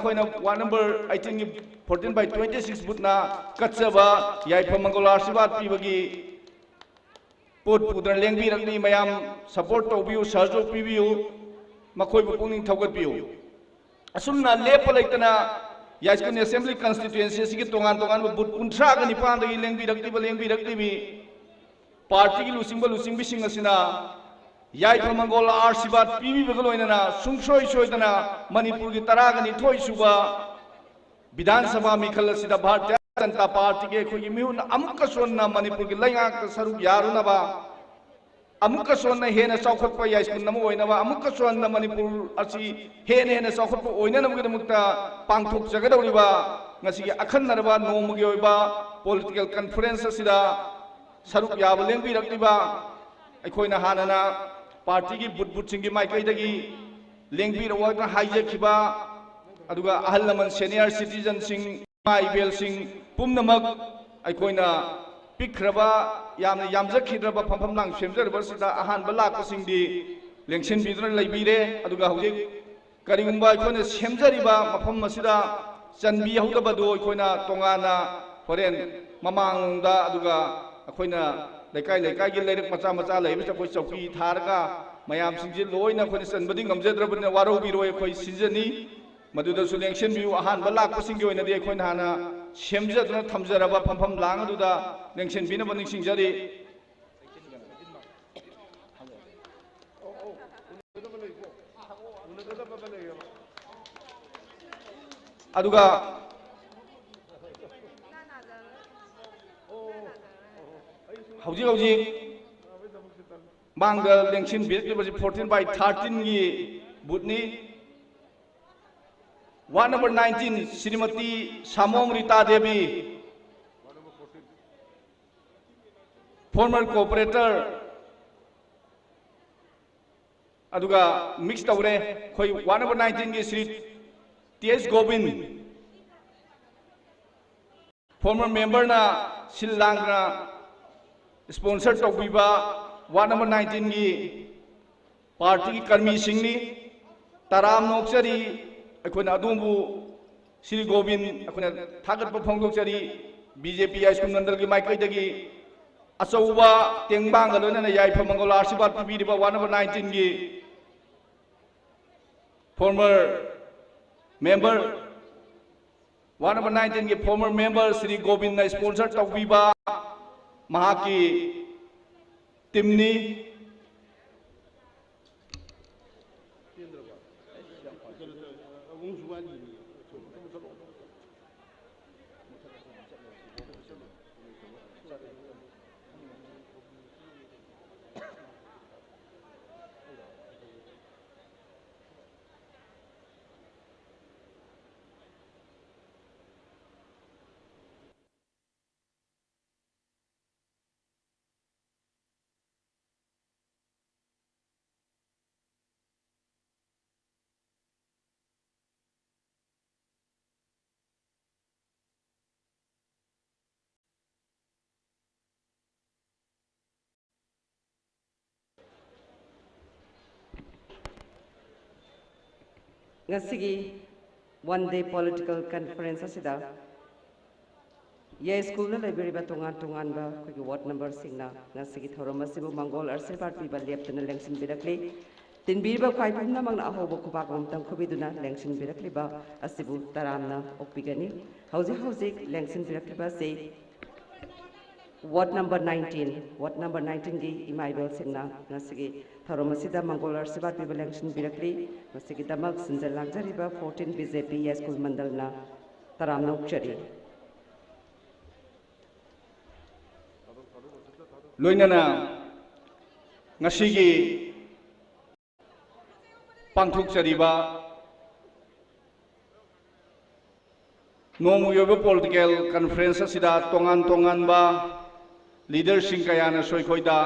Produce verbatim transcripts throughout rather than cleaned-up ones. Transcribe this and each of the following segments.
ꯑꯩꯈꯣꯏꯅ ward number ꯑꯩꯠꯇꯤꯟꯒꯤ fourteen by twenty six ꯕꯨꯠꯅ ꯀꯠꯆꯕ ꯌꯥꯏꯐ ꯃꯪꯒꯣꯜ ꯑꯥꯔꯁꯤꯕꯥꯗ ꯄꯤꯕꯒꯤ ꯄꯣꯠ ꯄꯨꯗꯨꯅ ꯂꯦꯡꯕꯤꯔꯛꯂꯤ꯫ ꯃꯌꯥꯝ ꯁꯄꯣꯔꯠ ꯇꯧꯕꯤꯌꯨ, ꯁꯍꯖꯣꯒ ꯄꯤꯕꯤꯌꯨ, ꯃꯈꯣꯏꯕꯨ ꯄꯨꯛꯅꯤꯡ ꯊꯧꯒꯠꯄꯤꯌꯨ꯫ ꯑꯁꯨꯝꯅ ꯂꯦꯞꯄ ꯂꯩꯇꯅ ꯌꯥꯏꯁ꯭ꯀꯨꯜ ꯑꯦꯁꯦꯝꯕ꯭ꯂꯤ ꯀꯟꯁꯇꯤꯇ꯭ꯋꯦꯟꯁꯤ ꯑꯁꯤꯒꯤ ꯇꯣꯉꯥꯟ ꯇꯣꯉꯥꯟꯕ ꯕꯨꯠ ꯀꯨꯟꯊ꯭ꯔꯥꯒ ꯅꯤꯄꯥꯟꯗꯒꯤ ꯂꯦꯡꯕꯤꯔꯛꯂꯤꯕ ꯂꯦꯡꯕꯤꯔꯛꯂꯤꯕꯤ ꯄꯥꯔꯇꯤꯒꯤ ꯂꯨꯆꯤꯡꯕ ꯂꯨꯆꯤꯡꯕꯤꯁꯤꯡ ꯑꯁꯤꯅ ꯌꯥꯏꯐ ꯃꯪꯒꯣꯜ ꯑꯥꯔꯁꯤꯕꯥꯗ ꯄꯤꯕꯤꯕꯒ ꯂꯣꯏꯅꯅ ꯁꯨꯡꯁꯣꯏ ꯁꯣꯏꯗꯅ ꯃꯅꯤꯄꯨꯔꯒꯤ ꯇꯔꯥꯒ ꯅꯤꯊꯣꯏ ꯁꯨꯕ ꯕꯤꯙꯥꯟ ꯁꯚꯥ ꯃꯤꯈꯜ ꯑꯁꯤꯗ ꯚꯥꯔꯇꯤꯌ ꯖꯅꯇꯥ ꯄꯥꯔꯇꯤꯒꯤ ꯑꯩꯈꯣꯏꯒꯤ ꯃꯤꯍꯨꯠꯅ ꯑꯃꯨꯛꯀꯁꯨ ꯍꯟꯅ ꯃꯅꯤꯄꯨꯔꯒꯤ ꯂꯩꯉꯥꯛꯇ ꯁꯔꯨꯛ ꯌꯥꯔꯨꯅꯕ, ꯑꯃꯨꯛꯀꯁꯨ ꯍꯟꯅ ꯍꯦꯟꯅ ꯆꯥꯎꯈꯠꯄ ꯌꯥꯏꯁ꯭ꯀꯨꯜ ꯑꯃ ꯑꯣꯏꯅꯕ, ꯑꯃꯨꯛꯀꯁꯨ ꯍꯟꯅ ꯃꯅꯤꯄꯨꯔ ꯑꯁꯤ ꯍꯦꯟꯅ ꯍꯦꯟꯅ ꯆꯥꯎꯈꯠꯄ ꯑꯣꯏꯅꯅꯕꯒꯤꯗꯃꯛꯇ ꯄꯥꯡꯊꯣꯛꯆꯒꯗꯧꯔꯤꯕ ꯉꯁꯤꯒꯤ ꯑꯈꯟꯅꯔꯕ ꯅꯣꯡꯃꯒꯤ ꯑꯣꯏꯕ ꯄꯣꯂꯤꯇꯤꯀꯦꯜ ꯀꯟꯐꯔꯦꯟꯁ ꯑꯁꯤꯗ ꯁꯔꯨꯛ ꯌꯥꯕ ꯂꯦꯡꯕꯤꯔꯛꯂꯤꯕ ꯑꯩꯈꯣꯏꯅ ꯍꯥꯟꯅꯅ ꯄꯥꯔꯇꯤꯒꯤ ꯕꯨꯠ ꯕꯨꯠꯁꯤꯡꯒꯤ ꯃꯥꯏꯀꯩꯗꯒꯤ ꯂꯦꯡꯕꯤꯔꯛꯑꯣ ꯍꯥꯏꯗꯨꯅ ꯍꯥꯏꯖꯈꯤꯕ, ꯑꯗꯨꯒ ꯑꯍꯜ ꯂꯃꯟ, ꯁꯦꯅꯤꯌꯔ ꯁꯤꯇꯤꯖꯟꯁꯤꯡ, ꯏꯃꯥ ꯏꯕꯦꯜꯁꯤꯡ ꯄꯨꯝꯅꯃꯛ, ꯑꯩꯈꯣꯏꯅ ꯄꯤꯛꯈ꯭ꯔꯕ, ꯌꯥꯝꯅ ꯌꯥꯝꯖꯈꯤꯗ꯭ꯔꯕ ꯐꯝꯐꯝ ꯂꯥꯡ ꯁꯦꯝꯖꯔꯤꯕ ꯑꯁꯤꯗ ꯑꯍꯥꯟꯕ ꯂꯥꯛꯄꯁꯤꯡꯗꯤ ꯂꯦꯡꯁꯤꯟꯕꯤꯗꯨꯅ ꯂꯩꯕꯤꯔꯦ꯫ ꯑꯗꯨꯒ ꯍꯧꯖꯤꯛ ꯀꯔꯤꯒꯨꯝꯕ ꯑꯩꯈꯣꯏꯅ ꯁꯦꯝꯖꯔꯤꯕ ꯃꯐꯝ ꯑꯁꯤꯗ ꯆꯟꯕꯤꯍꯧꯗꯕꯗꯨ ꯑꯩꯈꯣꯏꯅ ꯇꯣꯉꯥꯟꯅ ꯍꯣꯔꯦꯟ ꯃꯃꯥꯡꯂꯣꯝꯗ, ꯑꯗꯨꯒ ꯑꯩꯈꯣꯏꯅ ꯂꯩꯀꯥꯏ ꯂꯩꯀꯥꯏꯒꯤ ꯂꯩꯔꯛ ꯃꯆꯥ ꯃꯆꯥ ꯂꯩꯕꯁꯤꯗ ꯑꯩꯈꯣꯏ ꯆꯧꯀꯤ ꯊꯥꯔꯒ ꯃꯌꯥꯝꯁꯤꯡꯁꯦ ꯂꯣꯏꯅ ꯑꯩꯈꯣꯏꯅ ꯆꯟꯕꯗꯤ ꯉꯝꯖꯗ꯭ꯔꯕꯅꯤꯅ ꯋꯥꯔꯧꯕꯤꯔꯣꯏ, ꯑꯩꯈꯣꯏ ꯁꯤꯟꯖꯅꯤ꯫ ꯃꯗꯨꯗꯁꯨ ꯂꯦꯡꯁꯤꯟꯕꯤꯌꯨ꯫ ꯑꯍꯥꯟꯕ ꯂꯥꯛꯄꯁꯤꯡꯒꯤ ꯑꯣꯏꯅꯗꯤ ꯑꯩꯈꯣꯏꯅ ꯍꯥꯟꯅ ꯁꯦꯝꯖꯗꯨꯅ ꯊꯝꯖꯔꯕ ꯐꯝꯐꯝ ꯂꯥꯡ ꯑꯗꯨꯗ ꯂꯦꯡꯁꯤꯟꯕꯤꯅꯕ ꯅꯤꯡꯁꯤꯡꯖꯔꯤ꯫ ꯑꯗꯨꯒ ꯍꯧꯖꯤꯛ ꯍꯧꯖꯤꯛ ꯃꯥꯡꯗ ꯂꯦꯡꯁꯤꯟꯕꯤꯔꯛꯂꯤꯕꯁꯤ ꯐꯣꯔꯇꯤꯟ ꯕꯥꯏ ꯊꯥꯔꯇꯤꯟꯒꯤ ꯕꯨꯠꯅꯤ꯫ Ward number nineteen, Shrimati Samom Rita Devi, former corporator, ꯑꯗꯨꯒ ꯃꯤꯛꯁ ꯇꯧꯔꯦ꯫ ꯑꯩꯈꯣꯏ ꯋꯥꯔꯗ ꯅꯝꯕꯔ ꯅꯥꯏꯟꯇꯤꯟꯒꯤ Shri T S Gobin, former ꯃꯦꯝꯕꯔꯅ ꯁꯤꯜ ꯂꯥꯡꯗꯅ ꯁ꯭ꯄꯣꯟꯁꯔ ꯇꯧꯕꯤꯕ ꯋꯥꯔꯗ ꯅꯝꯕꯔ ꯅꯥꯏꯟꯇꯤꯟꯒꯤ ꯄꯥꯔꯇꯤꯒꯤ ꯀꯔꯃꯤꯁꯤꯡꯅꯤ꯫ ꯇꯔꯥꯝꯅ ꯑꯣꯛꯆꯔꯤ꯫ ꯑꯩꯈꯣꯏꯅ ꯑꯗꯣꯝꯕꯨ ꯁ꯭ꯔꯤ ꯒꯣꯕꯤꯟ ꯑꯩꯈꯣꯏꯅ ꯊꯥꯒꯠꯄ ꯐꯣꯡꯗꯣꯛꯆꯔꯤ꯫ ꯕꯤ ꯖꯦ ꯄꯤ ꯍꯥꯏ ꯁ꯭ꯀꯨꯜ ꯃꯟꯗꯜꯒꯤ ꯃꯥꯏꯀꯩꯗꯒꯤ ꯑꯆꯧꯕ ꯇꯦꯡꯕꯥꯡꯒ ꯂꯣꯏꯅꯅ ꯌꯥꯏꯐ ꯃꯪꯒꯣꯜ ꯑꯥꯁꯤꯔꯕꯥꯗ ꯄꯤꯕꯤꯔꯤꯕ ꯋꯥꯔꯗ ꯅꯝꯕꯔ ꯅꯥꯏꯟꯇꯤꯟꯒꯤ former member, ꯋꯥꯔꯗ ꯅꯝꯕꯔ ꯅꯥꯏꯟꯇꯤꯟꯒꯤ former member ꯁ꯭ꯔꯤ ꯒꯣꯕꯤꯟꯅ sponsor ꯇꯧꯕꯤꯕ ꯃꯍꯥꯛꯀꯤ teamꯅꯤ꯫ ꯉꯁꯤꯒꯤ one day political conference ꯑꯁꯤꯗ ꯌꯥꯏ ꯁ꯭ꯀꯨꯜꯗ ꯂꯩꯕꯤꯔꯤꯕ ꯇꯣꯉꯥꯟ ꯇꯣꯉꯥꯟꯕ ꯑꯩꯈꯣꯏꯒꯤ ꯋꯥꯔꯗ ꯅꯝꯕꯔꯁꯤꯡꯅ ꯉꯁꯤꯒꯤ ꯊꯧꯔꯝ ꯑꯁꯤꯕꯨ ꯃꯪꯒꯣꯜ ꯑꯥꯁꯤꯔꯕꯥꯗ ꯄꯤꯕ ꯂꯦꯞꯇꯅ ꯂꯦꯡꯁꯤꯟꯕꯤꯔꯛꯂꯤ꯫ ꯇꯤꯟꯕꯤꯔꯤꯕ ꯈ꯭ꯋꯥꯏ ꯄꯨꯝꯅꯃꯛꯅ ꯑꯍꯧꯕ ꯈꯨꯕꯥꯛ ꯑꯃꯇꯪ ꯈꯨꯕꯤꯗꯨꯅ ꯂꯦꯡꯁꯤꯟꯕꯤꯔꯛꯂꯤꯕ ꯑꯁꯤꯕꯨ ꯇꯔꯥꯝꯅ ꯑꯣꯛꯄꯤꯒꯅꯤ꯫ ꯍꯧꯖꯤꯛ ꯍꯧꯖꯤꯛ ꯂꯦꯡꯁꯤꯟꯕꯤꯔꯛꯂꯤꯕ ꯑꯁꯤ ward number nineteen, ward number ꯅꯥꯏꯟꯇꯤꯟꯒꯤ ꯏꯃꯥ ꯏꯕꯦꯜꯁꯤꯡꯅ ꯉꯁꯤꯒꯤ ꯊꯧꯔꯝ ꯑꯁꯤꯗ ꯃꯪꯒꯣꯜ ꯑꯥꯁꯤꯔꯕꯥꯗ ꯄꯤꯕ ꯂꯦꯡꯁꯤꯟꯕꯤꯔꯛꯂꯤ꯫ ꯃꯁꯤꯒꯤꯗꯃꯛ ꯁꯤꯟꯖ ꯂꯥꯡꯖꯔꯤꯕ fourteen B J P ꯌꯥꯏ ꯁ꯭ꯀꯨꯜ ꯃꯟꯗꯜꯅ ꯇꯔꯥꯝꯅ ꯑꯣꯛꯆꯔꯤ꯫ ꯂꯣꯏꯅꯅ ꯉꯁꯤꯒꯤ ꯄꯥꯡꯊꯣꯛꯆꯔꯤꯕ ꯅꯣꯡꯃꯒꯤ ꯑꯣꯏꯕ political conference ꯑꯁꯤꯗ ꯇꯣꯉꯥꯟ ꯇꯣꯉꯥꯟꯕ leaderꯁꯤꯡ ꯀꯌꯥꯅꯁꯨ ꯑꯩꯈꯣꯏꯗ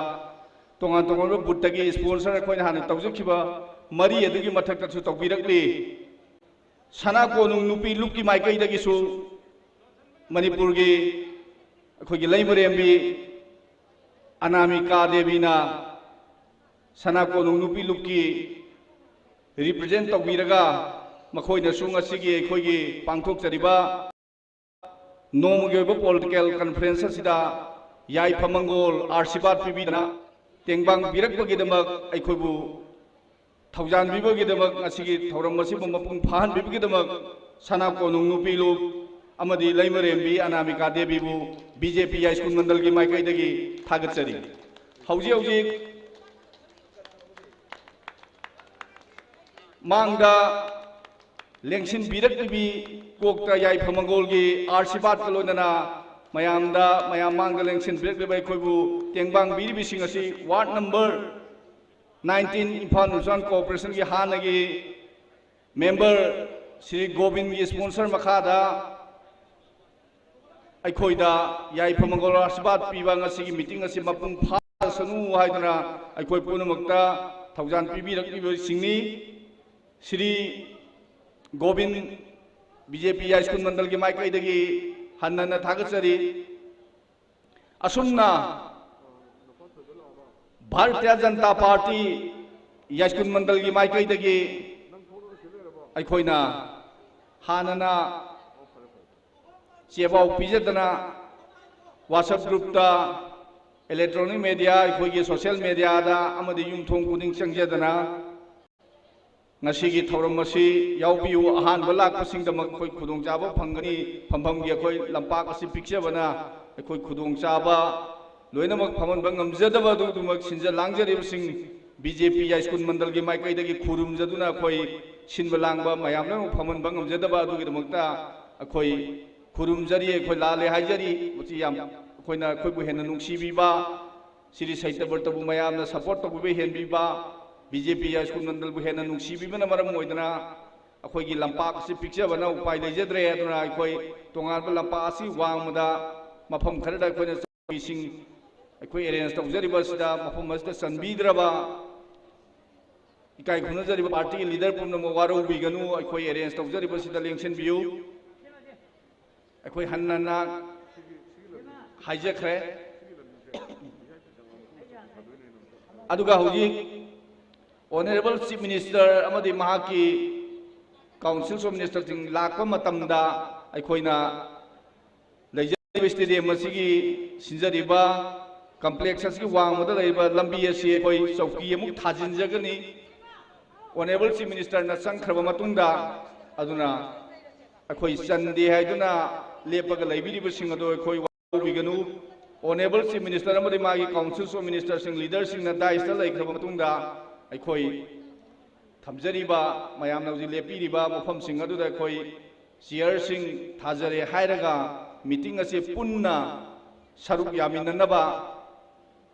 ꯇꯣꯉꯥꯟ ꯇꯣꯉꯥꯟꯕ ꯕꯨꯠꯇꯒꯤ sponsor ꯑꯩꯈꯣꯏꯅ ꯍꯥꯟꯅ ꯇꯧꯖꯈꯤꯕ ꯃꯔꯤ ꯑꯗꯨꯒꯤ ꯃꯊꯛꯇꯁꯨ ꯇꯧꯕꯤꯔꯛꯂꯤ꯫ ꯁꯅꯥ ꯀꯣꯅꯨꯡ ꯅꯨꯄꯤ ꯂꯨꯞꯀꯤ ꯃꯥꯏꯀꯩꯗꯒꯤꯁꯨ ꯃꯅꯤꯄꯨꯔꯒꯤ ꯑꯩꯈꯣꯏꯒꯤ ꯂꯩꯃꯔꯦꯝꯕꯤ ꯑꯅꯥꯃꯤꯀꯥ ꯗꯦꯕꯤꯅ ꯁꯅꯥ ꯀꯣꯅꯨꯡ ꯅꯨꯄꯤ ꯂꯨꯞꯀꯤ represent ꯇꯧꯕꯤꯔꯒ ꯃꯈꯣꯏꯅꯁꯨ ꯉꯁꯤꯒꯤ ꯑꯩꯈꯣꯏꯒꯤ ꯄꯥꯡꯊꯣꯛꯆꯔꯤꯕ ꯅꯣꯡꯃꯒꯤ ꯑꯣꯏꯕ ꯄꯣꯂꯤꯇꯤꯀꯦꯜ ꯀꯟꯐꯔꯦꯟꯁ ꯑꯁꯤꯗ ꯌꯥꯏꯐ ꯃꯪꯒꯣꯜ ꯑꯥꯔꯁꯤꯕꯥꯗ ꯄꯤꯕꯤꯗꯅ ꯇꯦꯡꯕꯥꯡ ꯄꯤꯔꯛꯄꯒꯤꯗꯃꯛ, ꯑꯩꯈꯣꯏꯕꯨ ꯊꯧꯖꯥꯟꯕꯤꯕꯒꯤꯗꯃꯛ, ꯉꯁꯤꯒꯤ ꯊꯧꯔꯝ ꯑꯁꯤꯕꯨ ꯃꯄꯨꯡ ꯐꯥꯍꯟꯕꯤꯕꯒꯤꯗꯃꯛ ꯁꯅꯥ ꯀꯣꯅꯨꯡ ꯅꯨꯄꯤ ꯂꯨꯞ ꯑꯃꯗꯤ ꯂꯩꯃꯔꯦꯝꯕꯤ ꯑꯅꯥꯃꯤꯀꯥ ꯗꯦꯕꯤꯕꯨ ꯕꯤ ꯖꯦ ꯄꯤ ꯌꯥꯏꯁ꯭ꯀꯨꯜ ꯃꯟꯗꯜꯒꯤ ꯃꯥꯏꯀꯩꯗꯒꯤ ꯊꯥꯒꯠꯆꯔꯤ꯫ ꯍꯧꯖꯤꯛ ꯍꯧꯖꯤꯛ ꯃꯥꯡꯗ ꯂꯦꯡꯁꯤꯟꯕꯤꯔꯛꯂꯤꯕꯤ ꯀꯣꯛꯇ ꯌꯥꯏꯐ ꯃꯪꯒꯣꯜꯒꯤ ꯑꯥꯔꯁꯤꯕꯥꯗꯀ ꯂꯣꯏꯅꯅ ꯃꯌꯥꯝꯗ, ꯃꯌꯥꯝ ꯃꯥꯡꯗ ꯂꯦꯡꯁꯤꯟꯕꯤꯔꯛꯂꯤꯕ ꯑꯩꯈꯣꯏꯕꯨ ꯇꯦꯡꯕꯥꯡꯕꯤꯔꯤꯕꯁꯤꯡ ꯑꯁꯤ ward number nineteen Imphal municipal ꯀꯣꯔꯄꯣꯔꯦꯁꯟꯒꯤ ꯍꯥꯟꯅꯒꯤ ꯃꯦꯝꯕꯔ ꯁ꯭ꯔꯤ ꯒꯣꯕꯤꯟꯒꯤ ꯁ꯭ꯄꯣꯟꯁꯔ ꯃꯈꯥꯗ ꯑꯩꯈꯣꯏꯗ ꯌꯥꯏꯐ ꯃꯪꯒꯣꯜ ꯑꯥꯔꯁꯤꯕꯥꯗ ꯄꯤꯕ ꯉꯁꯤꯒꯤ ꯃꯤꯇꯤꯡ ꯑꯁꯤ ꯃꯄꯨꯡ ꯐꯥꯁꯅꯨ ꯍꯥꯏꯗꯨꯅ ꯑꯩꯈꯣꯏ ꯄꯨꯝꯅꯃꯛꯇ ꯊꯧꯖꯥꯟ ꯄꯤꯕꯤꯔꯛꯂꯤꯕꯁꯤꯡꯅꯤ꯫ ꯁ꯭ꯔꯤ ꯒꯣꯕꯤꯟ, ꯕꯤ ꯖꯦ ꯄꯤ ꯌꯥꯏꯁ꯭ꯀꯨꯜ ꯃꯟꯗꯜꯒꯤ ꯃꯥꯏꯀꯩꯗꯒꯤ ꯍꯟꯅ ꯍꯟꯅ ꯊꯥꯒꯠꯆꯔꯤ꯫ ꯑꯁꯨꯝꯅ ꯚꯥꯔꯇꯤꯌ ꯖꯅꯇꯥ ꯄꯥꯔꯇꯤ ꯌꯥꯏꯁ꯭ꯀꯨꯜ ꯃꯟꯗꯜꯒꯤ ꯃꯥꯏꯀꯩꯗꯒꯤ ꯑꯩꯈꯣꯏꯅ ꯍꯥꯟꯅꯅ ꯆꯦꯕꯥꯎ ꯄꯤꯖꯗꯅ WhatsApp ꯒ꯭ꯔꯨꯞꯇ, ꯏꯂꯦꯛꯇ꯭ꯔꯣꯅꯤꯛ ꯃꯦꯗꯤꯌꯥ, ꯑꯩꯈꯣꯏꯒꯤ ꯁꯣꯁꯤꯌꯦꯜ ꯃꯦꯗꯤꯌꯥꯗ ꯑꯃꯗꯤ ꯌꯨꯝꯊꯣꯡ ꯈꯨꯗꯤꯡ ꯆꯪꯖꯗꯅ ꯉꯁꯤꯒꯤ ꯊꯧꯔꯝ ꯑꯁꯤ ꯌꯥꯎꯕꯤꯌꯨ꯫ ꯑꯍꯥꯟꯕ ꯂꯥꯛꯄꯁꯤꯡꯗꯃꯛ ꯑꯩꯈꯣꯏ ꯈꯨꯗꯣꯡꯆꯥꯕ ꯐꯪꯒꯅꯤ꯫ ꯐꯝꯐꯝꯒꯤ ꯑꯩꯈꯣꯏ ꯂꯝꯄꯥꯛ ꯑꯁꯤ ꯄꯤꯛꯆꯕꯅ ꯑꯩꯈꯣꯏ ꯈꯨꯗꯣꯡꯆꯥꯕ ꯂꯣꯏꯅꯃꯛ ꯐꯪꯍꯟꯕ ꯉꯝꯖꯗꯕ ꯑꯗꯨꯗꯨꯃꯛ ꯁꯤꯟꯖ ꯂꯥꯡꯖꯔꯤꯕꯁꯤꯡ ꯕꯤ ꯖꯦ ꯄꯤ ꯌꯥꯏꯁ꯭ꯀꯨꯜ ꯃꯟꯗꯜꯒꯤ ꯃꯥꯏꯀꯩꯗꯒꯤ ꯈꯨꯔꯨꯝꯖꯗꯨꯅ ꯑꯩꯈꯣꯏ ꯁꯤꯟꯕ ꯂꯥꯡꯕ ꯃꯌꯥꯝ ꯂꯣꯏꯅꯃꯛ ꯐꯪꯍꯟꯕ ꯉꯝꯖꯗꯕ ꯑꯗꯨꯒꯤꯗꯃꯛꯇ ꯑꯩꯈꯣꯏ ꯈꯨꯔꯨꯝꯖꯔꯤ꯫ ꯑꯩꯈꯣꯏ ꯂꯥꯜꯂꯦ ꯍꯥꯏꯖꯔꯤ꯫ ꯃꯁꯤ ꯌꯥꯝ ꯑꯩꯈꯣꯏꯅ, ꯑꯩꯈꯣꯏꯕꯨ ꯍꯦꯟꯅ ꯅꯨꯡꯁꯤꯕꯤꯕ, ꯁ꯭ꯔꯤ ꯁꯇ꯭ꯌꯕ꯭ꯔꯇꯕꯨ ꯃꯌꯥꯝꯅ ꯁꯄꯣꯔꯠ ꯇꯧꯕꯤꯕ ꯍꯦꯟꯕꯤꯕ, ꯕꯤ ꯖꯦ ꯄꯤ ꯌꯥꯏꯁ꯭ꯀꯨꯜ ꯃꯟꯗꯜꯕꯨ ꯍꯦꯟꯅ ꯅꯨꯡꯁꯤꯕꯤꯕꯅ ꯃꯔꯝ ꯑꯣꯏꯗꯅ ꯑꯩꯈꯣꯏꯒꯤ ꯂꯝꯄꯥꯛ ꯑꯁꯤ ꯄꯤꯛꯆꯕꯅ ꯎꯄꯥꯏ ꯂꯩꯖꯗ꯭ꯔꯦ꯫ ꯑꯗꯨꯅ ꯑꯩꯈꯣꯏ ꯇꯣꯉꯥꯟꯕ ꯂꯝꯄꯥꯛ ꯑꯁꯤ ꯋꯥꯡꯃꯗ ꯃꯐꯝ ꯈꯔꯗ ꯑꯩꯈꯣꯏꯅ ꯆꯠꯄꯤꯁꯤꯡ ꯑꯩꯈꯣꯏ ꯑꯦꯔꯦꯟꯖ ꯇꯧꯖꯔꯤꯕ ꯑꯁꯤꯗ ꯃꯐꯝ ꯑꯁꯤꯗ ꯆꯟꯕꯤꯗ꯭ꯔꯕ ꯏꯀꯥꯏ ꯈꯨꯝꯅꯖꯔꯤꯕ ꯄꯥꯔꯇꯤꯒꯤ ꯂꯤꯗꯔ ꯄꯨꯝꯅꯃꯛ ꯋꯥꯔꯧꯕꯤꯒꯅꯨ꯫ ꯑꯩꯈꯣꯏ ꯑꯦꯔꯦꯟꯖ ꯇꯧꯖꯔꯤꯕꯁꯤꯗ ꯂꯦꯡꯁꯤꯟꯕꯤꯌꯨ꯫ ꯑꯩꯈꯣꯏ ꯍꯟꯅ ꯍꯟꯅ ꯍꯥꯏꯖꯈ꯭ꯔꯦ꯫ ꯑꯗꯨꯒ ꯍꯧꯖꯤꯛ ꯑꯣꯅꯔꯦꯕꯜ ꯆꯤꯐ ꯃꯤꯅꯤꯁꯇꯔ ꯑꯃꯗꯤ ꯃꯍꯥꯛꯀꯤ Councils of Ministerꯁꯤꯡ ꯂꯥꯛꯄ ꯃꯇꯝꯗ ꯑꯩꯈꯣꯏꯅ ꯂꯩꯖꯔꯤꯕ stadium ꯑꯁꯤꯒꯤ ꯁꯤꯟꯖꯔꯤꯕ complex ꯑꯁꯤꯒꯤ ꯋꯥꯡꯃꯗ ꯂꯩꯔꯤꯕ ꯂꯝꯕꯤ ꯑꯁꯤ ꯑꯩꯈꯣꯏ ꯆꯧꯀꯤ ꯑꯃꯨꯛ ꯊꯥꯖꯤꯟꯖꯒꯅꯤ꯫ Honourable Chief Ministerꯅ ꯆꯪꯈ꯭ꯔꯕ ꯃꯇꯨꯡꯗ, ꯑꯗꯨꯅ ꯑꯩꯈꯣꯏ ꯆꯟꯗꯦ ꯍꯥꯏꯗꯨꯅ ꯂꯦꯞꯄꯒ ꯂꯩꯕꯤꯔꯤꯕꯁꯤꯡ ꯑꯗꯨ ꯑꯩꯈꯣꯏ ꯋꯥꯔꯧꯕꯤꯒꯅꯨ꯫ Honourable Chief Minister ꯑꯃꯗꯤ ꯃꯥꯒꯤ Councils of Ministerꯁꯤꯡ, leaderꯁꯤꯡꯅ daisꯇ ꯂꯩꯈ꯭ꯔꯕ ꯃꯇꯨꯡꯗ, ꯑꯩꯈꯣꯏ ꯊꯝꯖꯔꯤꯕ, ꯃꯌꯥꯝꯅ ꯍꯧꯖꯤꯛ ꯂꯦꯞꯄꯤꯔꯤꯕ ꯃꯐꯝꯁꯤꯡ ꯑꯗꯨꯗ ꯑꯩꯈꯣꯏ chairꯁꯤꯡ ꯊꯥꯖꯔꯦ ꯍꯥꯏꯔꯒ meeting ꯑꯁꯤ ꯄꯨꯟꯅ ꯁꯔꯨꯛ ꯌꯥꯃꯤꯟꯅꯅꯕ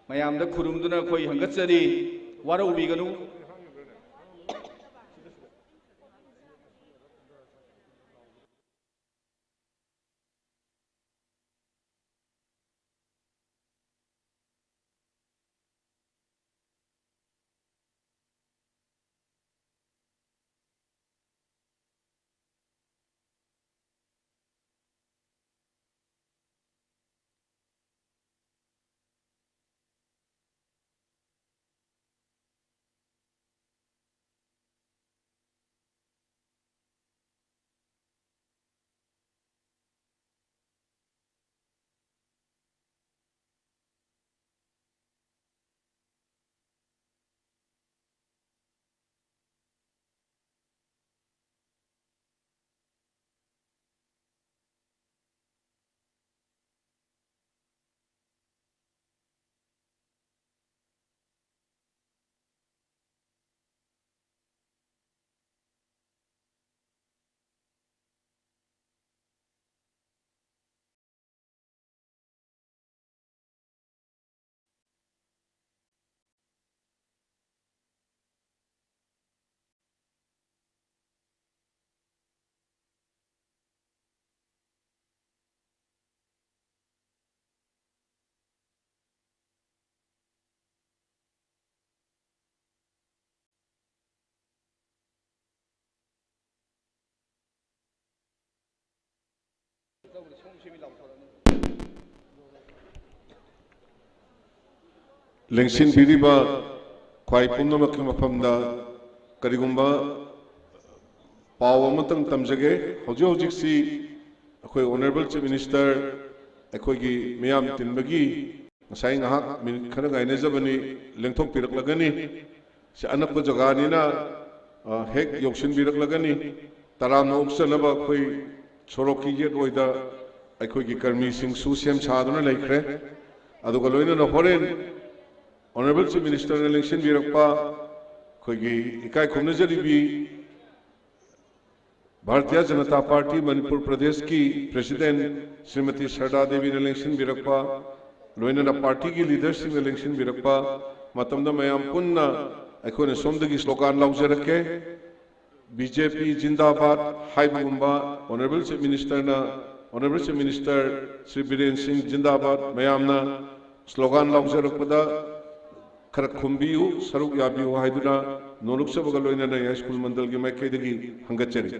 ꯃꯌꯥꯝꯗ ꯈꯨꯔꯨꯝꯗꯨꯅ ꯑꯩꯈꯣꯏ ꯍꯪꯒꯠꯆꯔꯤ꯫ ꯋꯥꯔꯧꯕꯤꯒꯅꯨ꯫ ꯂꯦꯡꯁꯤꯟꯕꯤꯔꯤꯕ ꯈ꯭ꯋꯥꯏ ꯄꯨꯝꯅꯃꯛꯀꯤ ꯃꯐꯝꯗ ꯀꯔꯤꯒꯨꯝꯕ ꯄꯥꯎ ꯑꯃꯇꯪ ꯇꯝꯖꯒꯦ꯫ ꯍꯧꯖꯤꯛ ꯍꯧꯖꯤꯛꯁꯤ ꯑꯩꯈꯣꯏ Honourable Chief Minister ꯑꯩꯈꯣꯏꯒꯤ ꯃꯤꯌꯥꯝ ꯇꯤꯟꯕꯒꯤ ꯉꯁꯥꯏ ꯉꯥꯏꯍꯥꯛ ꯃꯤꯅꯤꯠ ꯈꯔ ꯉꯥꯏꯅꯖꯕꯅꯤ, ꯂꯦꯡꯊꯣꯛꯄꯤꯔꯛꯂꯒꯅꯤ꯫ ꯁꯤ ꯑꯅꯛꯄ ꯖꯒꯥꯅꯤꯅ, ꯑ, ꯍꯦꯛ ꯌꯧꯁꯤꯟꯕꯤꯔꯛꯂꯒꯅꯤ꯫ ꯇꯔꯥꯝꯅ ꯑꯣꯛꯆꯅꯕ ꯑꯩꯈꯣꯏ ꯁꯣꯔꯣꯛꯀꯤ ꯌꯦꯠ ꯑꯣꯏꯗ ꯑꯩꯈꯣꯏꯒꯤ ꯀꯔꯃꯤꯁꯤꯡꯁꯨ ꯁꯦꯝ ꯁꯥꯗꯨꯅ ꯂꯩꯈ꯭ꯔꯦ꯫ ꯑꯗꯨꯒ ꯂꯣꯏꯅꯅ ꯍꯣꯔꯦꯟ Honourable Chief Ministerꯅ ꯂꯦꯡꯁꯤꯟꯕꯤꯔꯛꯄ ꯑꯩꯈꯣꯏꯒꯤ ꯏꯀꯥꯏ ꯈꯨꯝꯅꯖꯔꯤꯕꯤ ꯚꯥꯔꯇꯤꯌ ꯖꯅꯇꯥ ꯄꯥꯔꯇꯤ ꯃꯅꯤꯄꯨꯔ ꯄ꯭ꯔꯗꯦꯁꯀꯤ President ꯁ꯭ꯔꯤꯃꯇꯤ ꯁꯔꯗꯥ ꯗꯦꯕꯤꯅ ꯂꯦꯡꯁꯤꯟꯕꯤꯔꯛꯄ, ꯂꯣꯏꯅꯅ ꯄꯥꯔꯇꯤꯒꯤ leaderꯁꯤꯡꯅ ꯂꯦꯡꯁꯤꯟꯕꯤꯔꯛꯄ ꯃꯇꯝꯗ ꯃꯌꯥꯝ ꯄꯨꯟꯅ ꯑꯩꯈꯣꯏꯅ ꯁꯣꯝꯗꯒꯤ slogan ꯂꯥꯎꯖꯔꯛꯀꯦ꯫ "ꯕꯤ ꯖꯦ ꯄꯤ ꯖꯤꯟꯗꯥꯕꯥꯗ" ꯍꯥꯏꯕꯒꯨꯝꯕ Honourable Chief Ministerꯅ, Honourable Chief Minister Shri Biren Singh ꯖꯤꯟꯗꯥꯕꯥꯗ ꯃꯌꯥꯝꯅ slogan ꯂꯥꯎꯖꯔꯛꯄꯗ ꯈꯔ ꯈꯨꯝꯕꯤꯌꯨ, ꯁꯔꯨꯛ ꯌꯥꯕꯤꯌꯨ ꯍꯥꯏꯗꯨꯅ ꯅꯣꯂꯨꯛꯆꯕꯒ ꯂꯣꯏꯅꯅ ꯌꯥꯏꯁ꯭ꯀꯨꯜ ꯃꯟꯗꯜꯒꯤ ꯃꯥꯏꯀꯩꯗꯒꯤ ꯍꯪꯒꯠꯆꯔꯤ꯫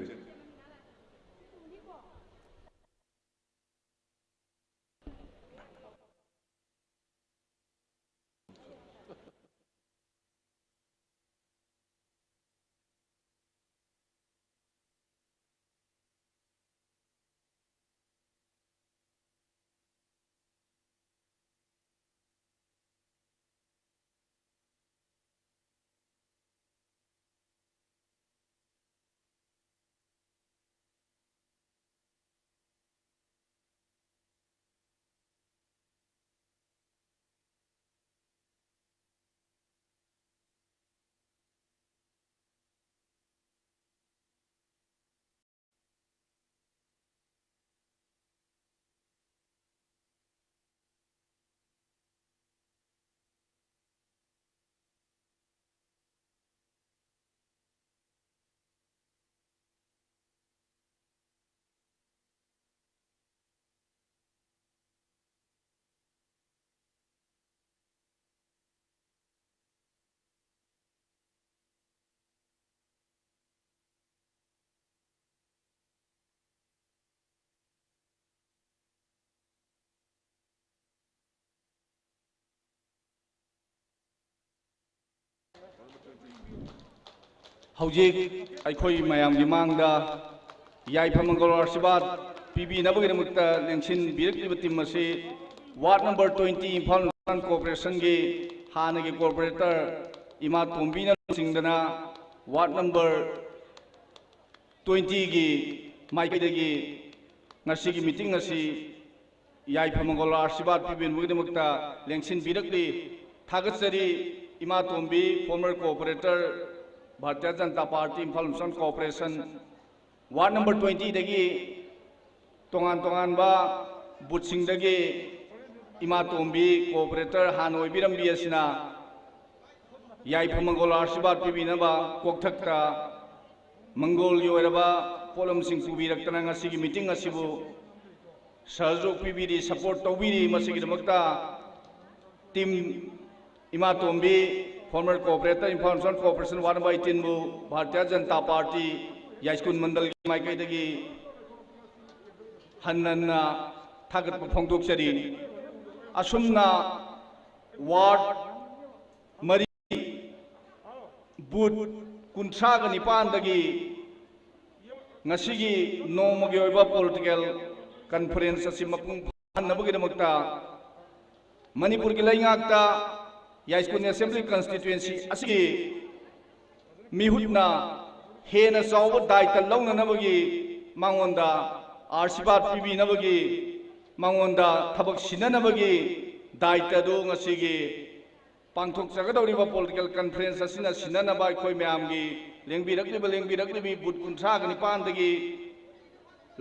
ꯍꯧꯖꯤꯛ ꯑꯩꯈꯣꯏ ꯃꯌꯥꯝꯒꯤ ꯃꯥꯡꯗ ꯌꯥꯏꯐ ꯃꯪꯒꯣꯜ ꯑꯥꯔꯁꯤꯕꯥꯗ ꯄꯤꯕꯤꯅꯕꯒꯤꯗꯃꯛꯇ ꯂꯦꯡꯁꯤꯟꯕꯤꯔꯛꯂꯤꯕ ꯇꯤꯝ ꯑꯁꯤ ward number twenty, Imphal eastern ꯀꯣꯔꯄꯣꯔꯦꯁꯟꯒꯤ ꯍꯥꯟꯅꯒꯤ ꯀꯣꯔꯄꯣꯔꯦꯇꯔ ꯏꯃꯥ ꯇꯣꯝꯕꯤꯅ ꯂꯨꯆꯤꯡꯗꯅ ꯋꯥꯔꯗ ꯅꯝꯕꯔ ꯇ꯭ꯋꯦꯟꯇꯤꯒꯤ ꯃꯥꯏꯀꯩꯗꯒꯤ ꯉꯁꯤꯒꯤ ꯃꯤꯇꯤꯡ ꯑꯁꯤ ꯌꯥꯏꯐ ꯃꯪꯒꯣꯜ ꯑꯥꯔꯁꯤꯕꯥꯗ ꯄꯤꯕꯤꯅꯕꯒꯤꯗꯃꯛꯇ ꯂꯦꯡꯁꯤꯟꯕꯤꯔꯛꯂꯤ꯫ ꯊꯥꯒꯠꯆꯔꯤ ꯏꯃꯥ Tombi, former corporator, Bharatiya Janata party, Imphal eastern corporation, ward number ꯇ꯭ꯋꯦꯟꯇꯤꯗꯒꯤ ꯇꯣꯉꯥꯟ ꯇꯣꯉꯥꯟꯕ ꯕꯨꯊꯁꯤꯡꯗꯒꯤ ꯏꯃꯥ ꯇꯣꯝꯕꯤ, ꯀꯣꯑꯣꯄꯔꯦꯇꯔ ꯍꯥꯟꯅ ꯑꯣꯏꯕꯤꯔꯝꯕꯤ ꯑꯁꯤꯅ ꯌꯥꯏꯐ ꯃꯪꯒꯣꯜ ꯑꯥꯔꯁꯤꯕꯥꯗ ꯄꯤꯕꯤꯅꯕ ꯀꯣꯛꯊꯛꯇ ꯃꯪꯒꯣꯜꯒꯤ ꯑꯣꯏꯔꯕ ꯄꯣꯠꯂꯝꯁꯤꯡ ꯄꯨꯕꯤꯔꯛꯇꯅ ꯉꯁꯤꯒꯤ ꯃꯤꯇꯤꯡ ꯑꯁꯤꯕꯨ ꯁꯍꯖꯣꯒ ꯄꯤꯕꯤꯔꯤ, ꯁꯄꯣꯔꯠ ꯇꯧꯕꯤꯔꯤ꯫ ꯃꯁꯤꯒꯤꯗꯃꯛꯇ ꯇꯤꯝ ꯏꯃꯥ Tombi, former corporator, Imphal eastern corporation ward number ꯑꯩꯠꯇꯤꯟꯕꯨ ꯚꯥꯔꯇꯤꯌ ꯖꯅꯇꯥ ꯄꯥꯔꯇꯤ ꯌꯥꯏꯁ꯭ꯀꯨꯜ ꯃꯟꯗꯜꯒꯤ ꯃꯥꯏꯀꯩꯗꯒꯤ ꯍꯟꯅ ꯍꯟꯅ ꯊꯥꯒꯠꯄ ꯐꯣꯡꯗꯣꯛꯆꯔꯤ꯫ ꯑꯁꯨꯝꯅ ꯋꯥꯔꯗ ꯃꯔꯤ, ꯕꯨꯊ ꯀꯨꯟꯊ꯭ꯔꯥꯒ ꯅꯤꯄꯥꯟꯗꯒꯤ ꯉꯁꯤꯒꯤ ꯅꯣꯡꯃꯒꯤ ꯑꯣꯏꯕ ꯄꯣꯂꯤꯇꯤꯀꯦꯜ ꯀꯟꯐꯔꯦꯟꯁ ꯑꯁꯤ ꯃꯄꯨꯡ ꯐꯥꯍꯟꯅꯕꯒꯤꯗꯃꯛꯇ ꯃꯅꯤꯄꯨꯔꯒꯤ ꯂꯩꯉꯥꯛꯇ ꯌꯥꯏꯁ꯭ꯀꯨꯜ ꯑꯦꯁꯦꯝꯕ꯭ꯂꯤ ꯀꯟꯁꯇꯤꯇ꯭ꯋꯦꯟꯁꯤ ꯑꯁꯤꯒꯤ ꯃꯤꯍꯨꯠꯅ ꯍꯦꯟꯅ ꯆꯥꯎꯕ ꯗꯥꯏꯇ ꯂꯧꯅꯅꯕꯒꯤ ꯃꯉꯣꯟꯗ ꯑꯥꯔꯁꯤꯕꯥꯗ ꯄꯤꯕꯤꯅꯕꯒꯤ ꯃꯉꯣꯟꯗ ꯊꯕꯛ ꯁꯤꯟꯅꯅꯕꯒꯤ ꯗꯥꯏꯇ ꯑꯗꯨ ꯉꯁꯤꯒꯤ ꯄꯥꯡꯊꯣꯛꯆꯒꯗꯧꯔꯤꯕ ꯄꯣꯂꯤꯇꯤꯀꯦꯜ ꯀꯟꯐꯔꯦꯟꯁ ꯑꯁꯤꯅ ꯁꯤꯟꯅꯅꯕ ꯑꯩꯈꯣꯏ ꯃꯌꯥꯝꯒꯤ ꯂꯦꯡꯕꯤꯔꯛꯂꯤꯕ, ꯂꯦꯡꯕꯤꯔꯛꯂꯤꯕꯤ ꯕꯨꯊ ꯀꯨꯟꯊ꯭ꯔꯥꯒ ꯅꯤꯄꯥꯟꯗꯒꯤ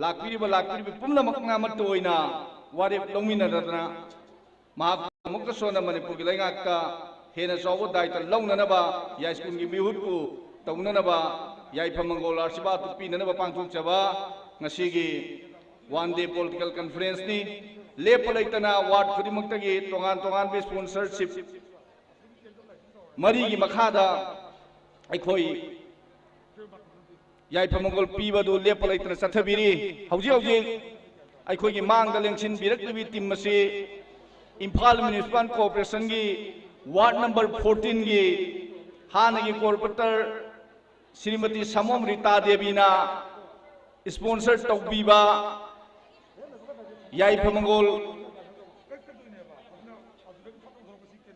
ꯂꯥꯛꯄꯤꯔꯤꯕ, ꯂꯥꯛꯄꯤꯔꯤꯕꯤ ꯄꯨꯝꯅꯃꯛꯅ ꯑꯃꯠꯇ ꯑꯣꯏꯅ ꯋꯥꯔꯦꯞ ꯂꯧꯃꯤꯟꯅꯗꯅ ꯃꯍꯥꯛꯄꯨ ꯑꯃꯨꯛꯀꯁꯨ ꯍꯟꯅ ꯃꯅꯤꯄꯨꯔꯒꯤ ꯂꯩꯉꯥꯛꯇ ꯍꯦꯟꯅ ꯆꯥꯎꯕ ꯗꯥꯏꯇ ꯂꯧꯅꯅꯕ, ꯌꯥꯏꯁ꯭ꯀꯨꯜꯒꯤ ꯃꯤꯍꯨꯠꯄꯨ ꯇꯧꯅꯅꯕ, ꯌꯥꯏꯐ ꯃꯪꯒꯣꯜ ꯑꯥꯔꯁꯤꯕꯥꯗ ꯄꯤꯅꯅꯕ ꯄꯥꯡꯊꯣꯛꯆꯕ ꯉꯁꯤꯒꯤ ꯋꯥꯟ ꯗꯦ ꯄꯣꯂꯤꯇꯤꯀꯦꯜ ꯀꯟꯐꯔꯦꯟꯁꯅꯤ꯫ ꯂꯦꯞꯄ ꯂꯩꯇꯅ ꯋꯥꯔꯗ ꯈꯨꯗꯤꯡꯃꯛꯇꯒꯤ ꯇꯣꯉꯥꯟ ꯇꯣꯉꯥꯟꯕ ꯁ꯭ꯄꯣꯟꯁꯔꯁꯤꯞ ꯃꯔꯤꯒꯤ ꯃꯈꯥꯗ ꯑꯩꯈꯣꯏ ꯌꯥꯏꯐ ꯃꯪꯒꯣꯜ ꯄꯤꯕꯗꯨ ꯂꯦꯞꯄ ꯂꯩꯇꯅ ꯆꯠꯊꯕꯤꯔꯤ꯫ ꯍꯧꯖꯤꯛ ꯍꯧꯖꯤꯛ ꯑꯩꯈꯣꯏꯒꯤ ꯃꯥꯡꯗ ꯂꯦꯡꯁꯤꯟꯕꯤꯔꯛꯂꯤꯕꯤ ꯇꯤꯝ ꯑꯁꯤ ꯏꯝꯐꯥꯜ ꯃ꯭ꯌꯨꯅꯤꯁꯤꯄꯥꯜ ꯀꯣꯔꯄꯣꯔꯦꯁꯟꯒꯤ ꯋꯥꯔꯗ ꯅꯝꯕꯔ ꯐꯣꯔꯇꯤꯟꯒꯤ ꯍꯥꯟꯅꯒꯤ ꯀꯣꯔꯄꯣꯔꯦꯇꯔ ꯁ꯭ꯔꯤꯃꯇꯤ ꯁꯥꯃꯣꯝ ꯔꯤꯇꯥ ꯗꯦꯕꯤꯅ ꯏꯁꯄꯣꯟꯁꯔ ꯇꯧꯕꯤꯕ ꯌꯥꯏꯐꯃꯪꯒꯣꯜ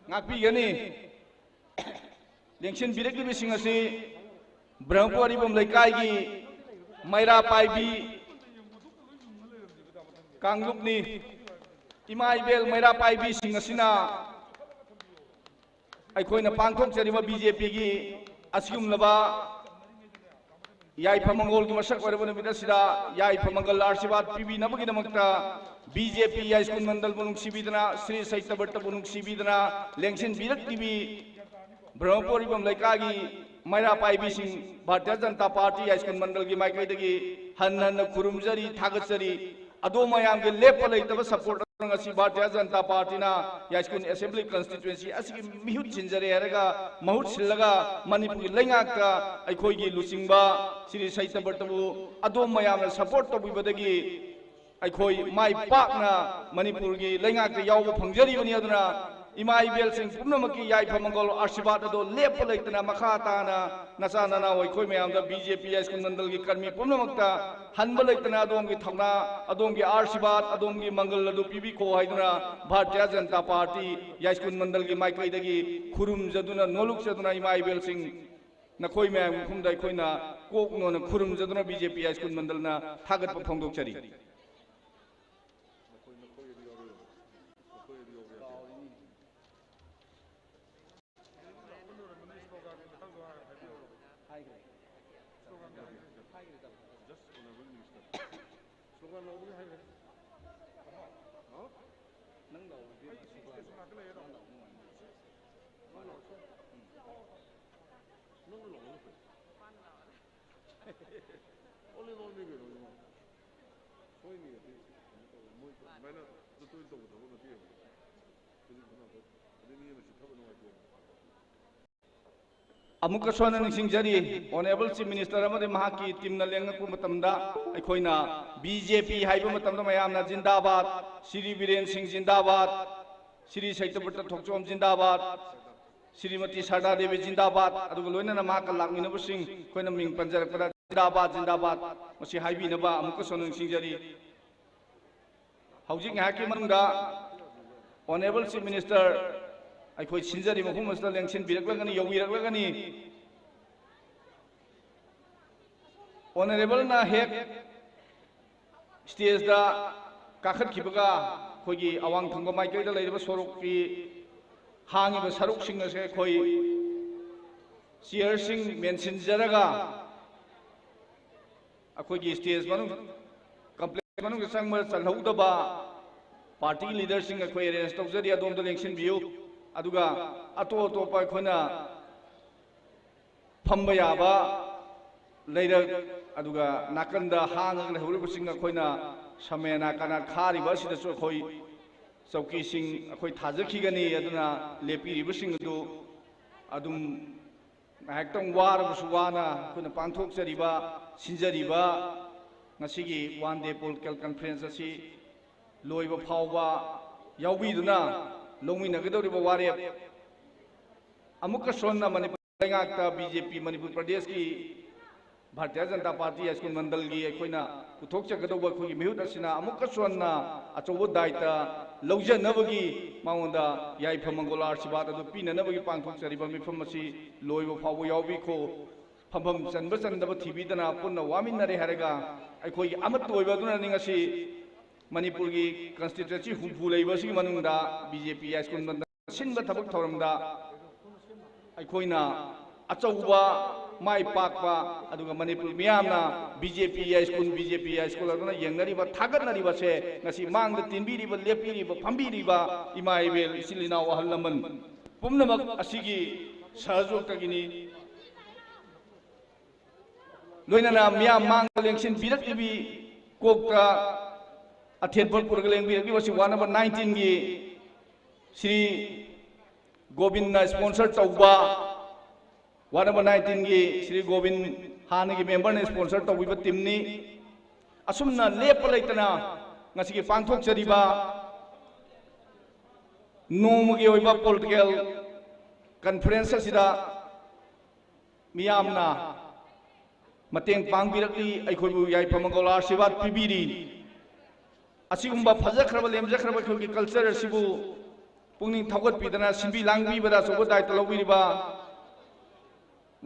ꯉꯥꯛꯄꯤꯒꯅꯤ꯫ ꯂꯦꯡꯁꯤꯟꯕꯤꯔꯛꯂꯤꯕꯁꯤꯡ ꯑꯁꯤ ꯕ꯭ꯔꯍꯃꯄꯨꯔ ꯑꯔꯤꯕꯝ ꯂꯩꯀꯥꯏꯒꯤ ꯃꯩꯔꯥ ꯄꯥꯏꯕꯤ ꯀꯥꯡꯂꯨꯞꯅꯤ꯫ ꯏꯃꯥ ꯏꯕꯦꯜ ꯃꯩꯔꯥ ꯄꯥꯏꯕꯤꯁꯤꯡ ꯑꯁꯤꯅ ꯑꯩꯈꯣꯏꯅ ꯄꯥꯡꯊꯣꯛꯆꯔꯤꯕ ꯕꯤ ꯖꯦ ꯄꯤꯒꯤ ꯑꯁꯤꯒꯨꯝꯂꯕ ꯌꯥꯏꯐ ꯃꯪꯒꯣꯜꯒꯤ ꯃꯁꯛ ꯑꯣꯏꯔꯕ ꯅꯨꯃꯤꯠ ꯑꯁꯤꯗ ꯌꯥꯏꯐ ꯃꯪꯒꯜ ꯑꯥꯔꯁꯤꯕꯥꯗ ꯄꯤꯕꯤꯅꯕꯒꯤꯗꯃꯛꯇ ꯕꯤ ꯖꯦ ꯄꯤ ꯌꯥꯏꯁ꯭ꯀꯨꯜ ꯃꯟꯗꯜꯕꯨ ꯅꯨꯡꯁꯤꯕꯤꯗꯅ, ꯁ꯭ꯔꯤ ꯁꯩꯇꯕ꯭ꯔꯇꯕꯨ ꯅꯨꯡꯁꯤꯕꯤꯗꯅ ꯂꯦꯡꯁꯤꯟꯕꯤꯔꯛꯂꯤꯕꯤ ꯕ꯭ꯔꯍꯃꯄꯨꯔ ꯑꯔꯤꯕꯝ ꯂꯩꯀꯥꯏꯒꯤ ꯃꯩꯔꯥ ꯄꯥꯏꯕꯤꯁꯤꯡ, ꯚꯥꯔꯇꯤꯌ ꯖꯅꯇꯥ ꯄꯥꯔꯇꯤ ꯌꯥꯏꯁ꯭ꯀꯨꯜ ꯃꯟꯗꯜꯒꯤ ꯃꯥꯏꯀꯩꯗꯒꯤ ꯍꯟꯅ ꯍꯟꯅ ꯈꯨꯔꯨꯝꯖꯔꯤ, ꯊꯥꯒꯠꯆꯔꯤ꯫ ꯑꯗꯣꯝ ꯃꯌꯥꯝꯒꯤ ꯂꯦꯞꯄ ꯂꯩꯇꯕ ꯁꯄꯣꯔꯠ ꯑꯗꯨꯅ ꯉꯁꯤ ꯚꯥꯔꯇꯤꯌ ꯖꯅꯇꯥ ꯄꯥꯔꯇꯤꯅ ꯌꯥꯏꯁ꯭ꯀꯨꯜ ꯑꯦꯁꯦꯝꯕ꯭ꯂꯤ ꯀꯟꯁꯇꯤꯇ꯭ꯋꯦꯟꯁꯤ ꯑꯁꯤꯒꯤ ꯃꯤꯍꯨꯠ ꯁꯤꯟꯖꯔꯦ ꯍꯥꯏꯔꯒ, ꯃꯍꯨꯠ ꯁꯤꯜꯂꯒ ꯃꯅꯤꯄꯨꯔꯒꯤ ꯂꯩꯉꯥꯛꯇ ꯑꯩꯈꯣꯏꯒꯤ ꯂꯨꯆꯤꯡꯕ ꯁ꯭ꯔꯤ ꯁꯩꯇꯕ꯭ꯔꯇꯕꯨ ꯑꯗꯣꯝ ꯃꯌꯥꯝꯅ ꯁꯄꯣꯔꯠ ꯇꯧꯕꯤꯕꯗꯒꯤ ꯑꯩꯈꯣꯏ ꯃꯥꯏ ꯄꯥꯛꯅ ꯃꯅꯤꯄꯨꯔꯒꯤ ꯂꯩꯉꯥꯛꯇ ꯌꯥꯎꯕ ꯐꯪꯖꯔꯤꯕꯅꯤ꯫ ꯑꯗꯨꯅ ꯏꯃꯥ ꯏꯕꯦꯜꯁꯤꯡ ꯄꯨꯝꯅꯃꯛꯀꯤ ꯌꯥꯏꯐ ꯃꯪꯒꯣꯜ ꯑꯥꯔꯁꯤꯕꯥꯗ ꯑꯗꯣ ꯂꯦꯞꯄ ꯂꯩꯇꯅ ꯃꯈꯥ ꯇꯥꯅ ꯅꯆꯥ ꯅꯅꯥꯎ ꯑꯩꯈꯣꯏ ꯃꯌꯥꯝꯗ ꯕꯤ ꯖꯦ ꯄꯤ ꯌꯥꯏꯁ꯭ꯀꯨꯜ ꯃꯟꯗꯜꯒꯤ ꯀꯔꯃꯤ ꯄꯨꯝꯅꯃꯛꯇ ꯍꯟꯕ ꯂꯩꯇꯅ ꯑꯗꯣꯝꯒꯤ ꯊꯧꯅꯥ, ꯑꯗꯣꯝꯒꯤ ꯑꯥꯔꯁꯤꯕꯥꯗ, ꯑꯗꯣꯝꯒꯤ ꯃꯪꯒꯜ ꯑꯗꯨ ꯄꯤꯕꯤꯈꯣ ꯍꯥꯏꯗꯨꯅ ꯚꯥꯔꯇꯤꯌ ꯖꯅꯇꯥ ꯄꯥꯔꯇꯤ ꯌꯥꯏꯁ꯭ꯀꯨꯜ ꯃꯟꯗꯜꯒꯤ ꯃꯥꯏꯀꯩꯗꯒꯤ ꯈꯨꯔꯨꯝꯖꯗꯨꯅ, ꯅꯣꯂꯨꯛꯆꯗꯨꯅ ꯏꯃꯥ ꯏꯕꯦꯜꯁꯤꯡ ꯅꯈꯣꯏ ꯃꯌꯥꯝꯒꯤ ꯃꯐꯝꯗ ꯑꯩꯈꯣꯏꯅ ꯀꯣꯛ ꯅꯣꯟꯅ ꯈꯨꯔꯨꯝꯖꯗꯨꯅ ꯕꯤ ꯖꯦ ꯄꯤ ꯌꯥꯏꯁ꯭ꯀꯨꯜ ꯃꯟꯗꯜꯅ ꯊꯥꯒꯠꯄ ꯐꯣꯡꯗꯣꯛꯆꯔꯤ꯫ ꯑꯃꯨꯛꯀꯁꯨ ꯍꯟꯅ ꯅꯤꯡꯁꯤꯡꯖꯔꯤ, ꯑꯣꯅꯔꯦꯕꯜ ꯆꯤꯐ ꯃꯤꯅꯤꯁꯇꯔ ꯑꯃꯗꯤ ꯃꯍꯥꯛꯀꯤ ꯇꯤꯝꯅ ꯂꯦꯡꯉꯛꯄ ꯃꯇꯝꯗ ꯑꯩꯈꯣꯏꯅ ꯕꯤ ꯖꯦ ꯄꯤ ꯍꯥꯏꯕ ꯃꯇꯝꯗ ꯃꯌꯥꯝꯅ ꯖꯤꯟꯗꯥꯕꯥꯗ, ꯁ꯭ꯔꯤ ꯕꯤꯔꯦꯟ ꯁꯤꯡ ꯖꯤꯟꯗꯥꯕꯥꯗ, ꯁ꯭ꯔꯤ ꯁꯩꯇꯕ꯭ꯔꯇ ꯊꯣꯛꯆꯣꯝ ꯖꯤꯟꯗꯥꯕꯥꯗ, ꯁ꯭ꯔꯤꯃꯇꯤ ꯁꯔꯗꯥ ꯗꯦꯕꯤ ꯖꯤꯟꯗꯥꯕꯥꯗ, ꯑꯗꯨꯒ ꯂꯣꯏꯅꯅ ꯃꯍꯥꯛꯀ ꯂꯥꯛꯃꯤꯟꯅꯕꯁꯤꯡ ꯑꯩꯈꯣꯏꯅ ꯃꯤꯡ ꯄꯟꯖꯔꯛꯄꯗ ꯖꯤꯟꯗꯥꯕꯥꯗ, ꯖꯤꯟꯗꯥꯕꯥꯗ, ꯃꯁꯤ ꯍꯥꯏꯕꯤꯅꯕ ꯑꯃꯨꯛꯀꯁꯨ ꯅꯤꯡꯁꯤꯡꯖꯔꯤ꯫ ꯍꯧꯖꯤꯛ ꯉꯥꯏꯍꯥꯛꯀꯤ ꯃꯅꯨꯡꯗ Honourable Chief Minister ꯑꯩꯈꯣꯏ ꯁꯤꯟꯖꯔꯤ ꯃꯐꯝ ꯑꯁꯤꯗ ꯂꯦꯡꯁꯤꯟꯕꯤꯔꯛꯂꯒꯅꯤ, ꯌꯧꯕꯤꯔꯛꯂꯒꯅꯤ꯫ Honourableꯅ ꯍꯦꯛ stageꯇ ꯀꯥꯈꯠꯈꯤꯕꯒ ꯑꯩꯈꯣꯏꯒꯤ ꯑꯋꯥꯡ ꯊꯪꯕ ꯃꯥꯏꯀꯩꯗ ꯂꯩꯔꯤꯕ ꯁꯣꯔꯣꯛꯀꯤ ꯍꯥꯡꯉꯤꯕ ꯁꯔꯨꯛꯁꯤꯡ ꯑꯁꯦ ꯑꯩꯈꯣꯏ chairꯁꯤꯡ ꯃꯦꯟꯁꯤꯟꯖꯔꯒ ꯑꯩꯈꯣꯏꯒꯤ stage ꯃꯅꯨꯡ, complex ꯃꯅꯨꯡꯗ ꯆꯪꯕ ꯆꯜꯍꯧꯗꯕ party leaderꯁꯤꯡ ꯑꯩꯈꯣꯏ arrange ꯇꯧꯖꯔꯤ, ꯑꯗꯣꯝꯗ ꯂꯦꯡꯁꯤꯟꯕꯤꯌꯨ꯫ ꯑꯗꯨꯒ ꯑꯇꯣꯞ ꯑꯇꯣꯞꯄ ꯑꯩꯈꯣꯏꯅ ꯐꯝꯕ ꯌꯥꯕ ꯂꯩꯔꯛ, ꯑꯗꯨꯒ ꯅꯥꯀꯟꯗ ꯍꯥꯡꯉꯒ ꯂꯩꯍꯧꯔꯤꯕꯁꯤꯡ ꯑꯩꯈꯣꯏꯅ ꯁꯃꯦ ꯅꯥꯀꯟꯅ ꯈꯥꯔꯤꯕ ꯑꯁꯤꯗꯁꯨ ꯑꯩꯈꯣꯏ ꯆꯧꯀꯤꯁꯤꯡ ꯑꯩꯈꯣꯏ ꯊꯥꯖꯈꯤꯒꯅꯤ꯫ ꯑꯗꯨꯅ ꯂꯦꯞꯄꯤꯔꯤꯕꯁꯤꯡ ꯑꯗꯨ ꯑꯗꯨꯝ ꯉꯥꯏꯍꯥꯛꯇꯪ ꯋꯥꯔꯕꯁꯨ ꯋꯥꯅ ꯑꯩꯈꯣꯏꯅ ꯄꯥꯡꯊꯣꯛꯆꯔꯤꯕ, ꯁꯤꯟꯖꯔꯤꯕ ꯉꯁꯤꯒꯤ one day political conference ꯑꯁꯤ ꯂꯣꯏꯕ ꯐꯥꯎꯕ ꯌꯥꯎꯕꯤꯗꯨꯅ ꯂꯧꯃꯤꯟꯅꯒꯗꯧꯔꯤꯕ ꯋꯥꯔꯦꯞ ꯑꯃꯨꯛꯀꯁꯨ ꯍꯟꯅ ꯃꯅꯤꯄꯨꯔ ꯂꯩꯉꯥꯛꯇ BJP ꯃꯅꯤꯄꯨꯔ ꯄ꯭ꯔꯗꯦꯁꯀꯤ Bharatiya Janata party high school ꯃꯟꯗꯜꯒꯤ ꯑꯩꯈꯣꯏꯅ ꯄꯨꯊꯣꯛꯆꯒꯗꯧꯕ ꯑꯩꯈꯣꯏꯒꯤ ꯃꯤꯍꯨꯠ ꯑꯁꯤꯅ ꯑꯃꯨꯛꯀꯁꯨ ꯍꯟꯅ ꯑꯆꯧꯕ ꯗꯥꯏꯇ ꯂꯧꯖꯅꯕꯒꯤ ꯃꯉꯣꯟꯗ ꯌꯥꯏꯐ ꯃꯪꯒꯣꯜ ꯑꯥꯔꯁꯤꯕꯥꯗ ꯑꯗꯨ ꯄꯤꯅꯅꯕꯒꯤ ꯄꯥꯡꯊꯣꯛꯆꯔꯤꯕ ꯃꯤꯐꯝ ꯑꯁꯤ ꯂꯣꯏꯕ ꯐꯥꯎꯕ ꯌꯥꯎꯕꯤꯈꯣ꯫ ꯐꯝꯐꯝ ꯆꯟꯕ ꯆꯟꯗꯕ ꯊꯤꯕꯤꯗꯅ ꯄꯨꯟꯅ ꯋꯥꯃꯤꯟꯅꯔꯦ ꯍꯥꯏꯔꯒ ꯑꯩꯈꯣꯏꯒꯤ ꯑꯃꯠꯇ ꯑꯣꯏꯕ ꯑꯗꯨꯅꯅꯤ ꯉꯁꯤ ꯃꯅꯤꯄꯨꯔꯒꯤ constituency ꯍꯨꯝꯐꯨ ꯂꯩꯕ ꯑꯁꯤꯒꯤ ꯃꯅꯨꯡꯗ BJP ꯍꯥꯏ ꯁ꯭ꯀꯨꯜ ꯃꯟꯗꯜ ꯁꯤꯟꯕ ꯊꯕꯛ ꯊꯧꯔꯝꯗ ꯑꯩꯈꯣꯏꯅ ꯑꯆꯧꯕ ꯃꯥꯏ ꯄꯥꯛꯄ, ꯑꯗꯨꯒ ꯃꯅꯤꯄꯨꯔ ꯃꯤꯌꯥꯝꯅ BJP high school, BJP high school ꯑꯗꯨꯅ ꯌꯦꯡꯅꯔꯤꯕ, ꯊꯥꯒꯠꯅꯔꯤꯕꯁꯦ ꯉꯁꯤ ꯃꯥꯡꯗ ꯇꯤꯟꯕꯤꯔꯤꯕ, ꯂꯦꯞꯄꯤꯔꯤꯕ, ꯐꯝꯕꯤꯔꯤꯕ ꯏꯃꯥ ꯏꯕꯦꯜ, ꯏꯆꯤꯜ ꯏꯅꯥꯎ, ꯑꯍꯜ ꯂꯃꯟ ꯄꯨꯝꯅꯃꯛ ꯑꯁꯤꯒꯤ ꯁꯍꯖꯣꯛꯇꯒꯤꯅꯤ꯫ ꯂꯣꯏꯅꯅ ꯃꯤꯌꯥꯝ ꯃꯥꯡꯗ ꯂꯦꯡꯁꯤꯟꯕꯤꯔꯛꯂꯤꯕꯤ, ꯀꯣꯛꯇ ꯑꯊꯦꯟ ꯄꯣꯠ ꯄꯨꯔꯒ ꯂꯦꯡꯕꯤꯔꯛꯂꯤꯕꯁꯤ ward number nineteenꯒꯤ ꯁ꯭ꯔꯤ ꯒꯣꯕꯤꯟꯅ sponsor ꯇꯧꯕ, ward number nineteenꯒꯤ ꯁ꯭ꯔꯤ ꯒꯣꯕꯤꯟ ꯍꯥꯟꯅꯒꯤ memberꯅ sponsor ꯇꯧꯕꯤꯕ teamꯅꯤ꯫ ꯑꯁꯨꯝꯅ ꯂꯦꯞꯄ ꯂꯩꯇꯅ ꯉꯁꯤꯒꯤ ꯄꯥꯡꯊꯣꯛꯆꯔꯤꯕ ꯅꯣꯡꯃꯒꯤ ꯑꯣꯏꯕ political conference ꯑꯁꯤꯗ ꯃꯤꯌꯥꯝꯅ ꯃꯇꯦꯡ ꯄꯥꯡꯕꯤꯔꯛꯂꯤ, ꯑꯩꯈꯣꯏꯕꯨ ꯌꯥꯏꯐ ꯃꯪꯒꯣꯜ ꯑꯥꯁꯤꯔꯕꯥꯗ ꯄꯤꯕꯤꯔꯤ꯫ ꯑꯁꯤꯒꯨꯝꯕ ꯐꯖꯈ꯭ꯔꯕ, ꯂꯦꯝꯖꯈ꯭ꯔꯕ ꯑꯩꯈꯣꯏꯒꯤ culture ꯑꯁꯤꯕꯨ ꯄꯨꯛꯅꯤꯡ ꯊꯧꯒꯠꯄꯤꯗꯅ ꯁꯤꯟꯕꯤ ꯂꯥꯡꯕꯤꯕꯗ ꯑꯆꯧꯕ ꯗꯥꯏꯇ ꯂꯧꯕꯤꯔꯤꯕ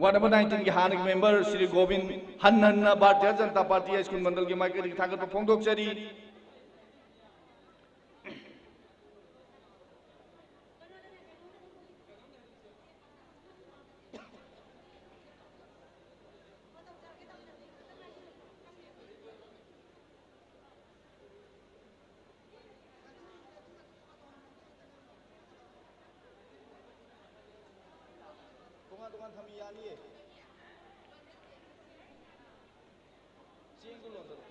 ward number nineteen ꯒꯤ ꯍꯥꯟꯅꯒꯤ member ꯁ꯭ꯔꯤ ꯒꯣꯕꯤꯟ ꯍꯟꯅ ꯍꯟꯅ Bharatiya Janata party high school ꯃꯟꯗꯜꯒꯤ ꯃꯥꯏꯀꯩꯗꯒꯤ ꯊꯥꯒꯠꯄ ꯐꯣꯡꯗꯣꯛꯆꯔꯤ꯫ ꯇꯣꯉꯥꯟ ꯇꯣꯉꯥꯟ ꯊꯝꯃꯤ ꯌꯥꯅꯤꯌꯦ꯫ ꯆꯦꯡꯗꯣ ꯂꯣꯟꯖꯜꯂꯣ꯫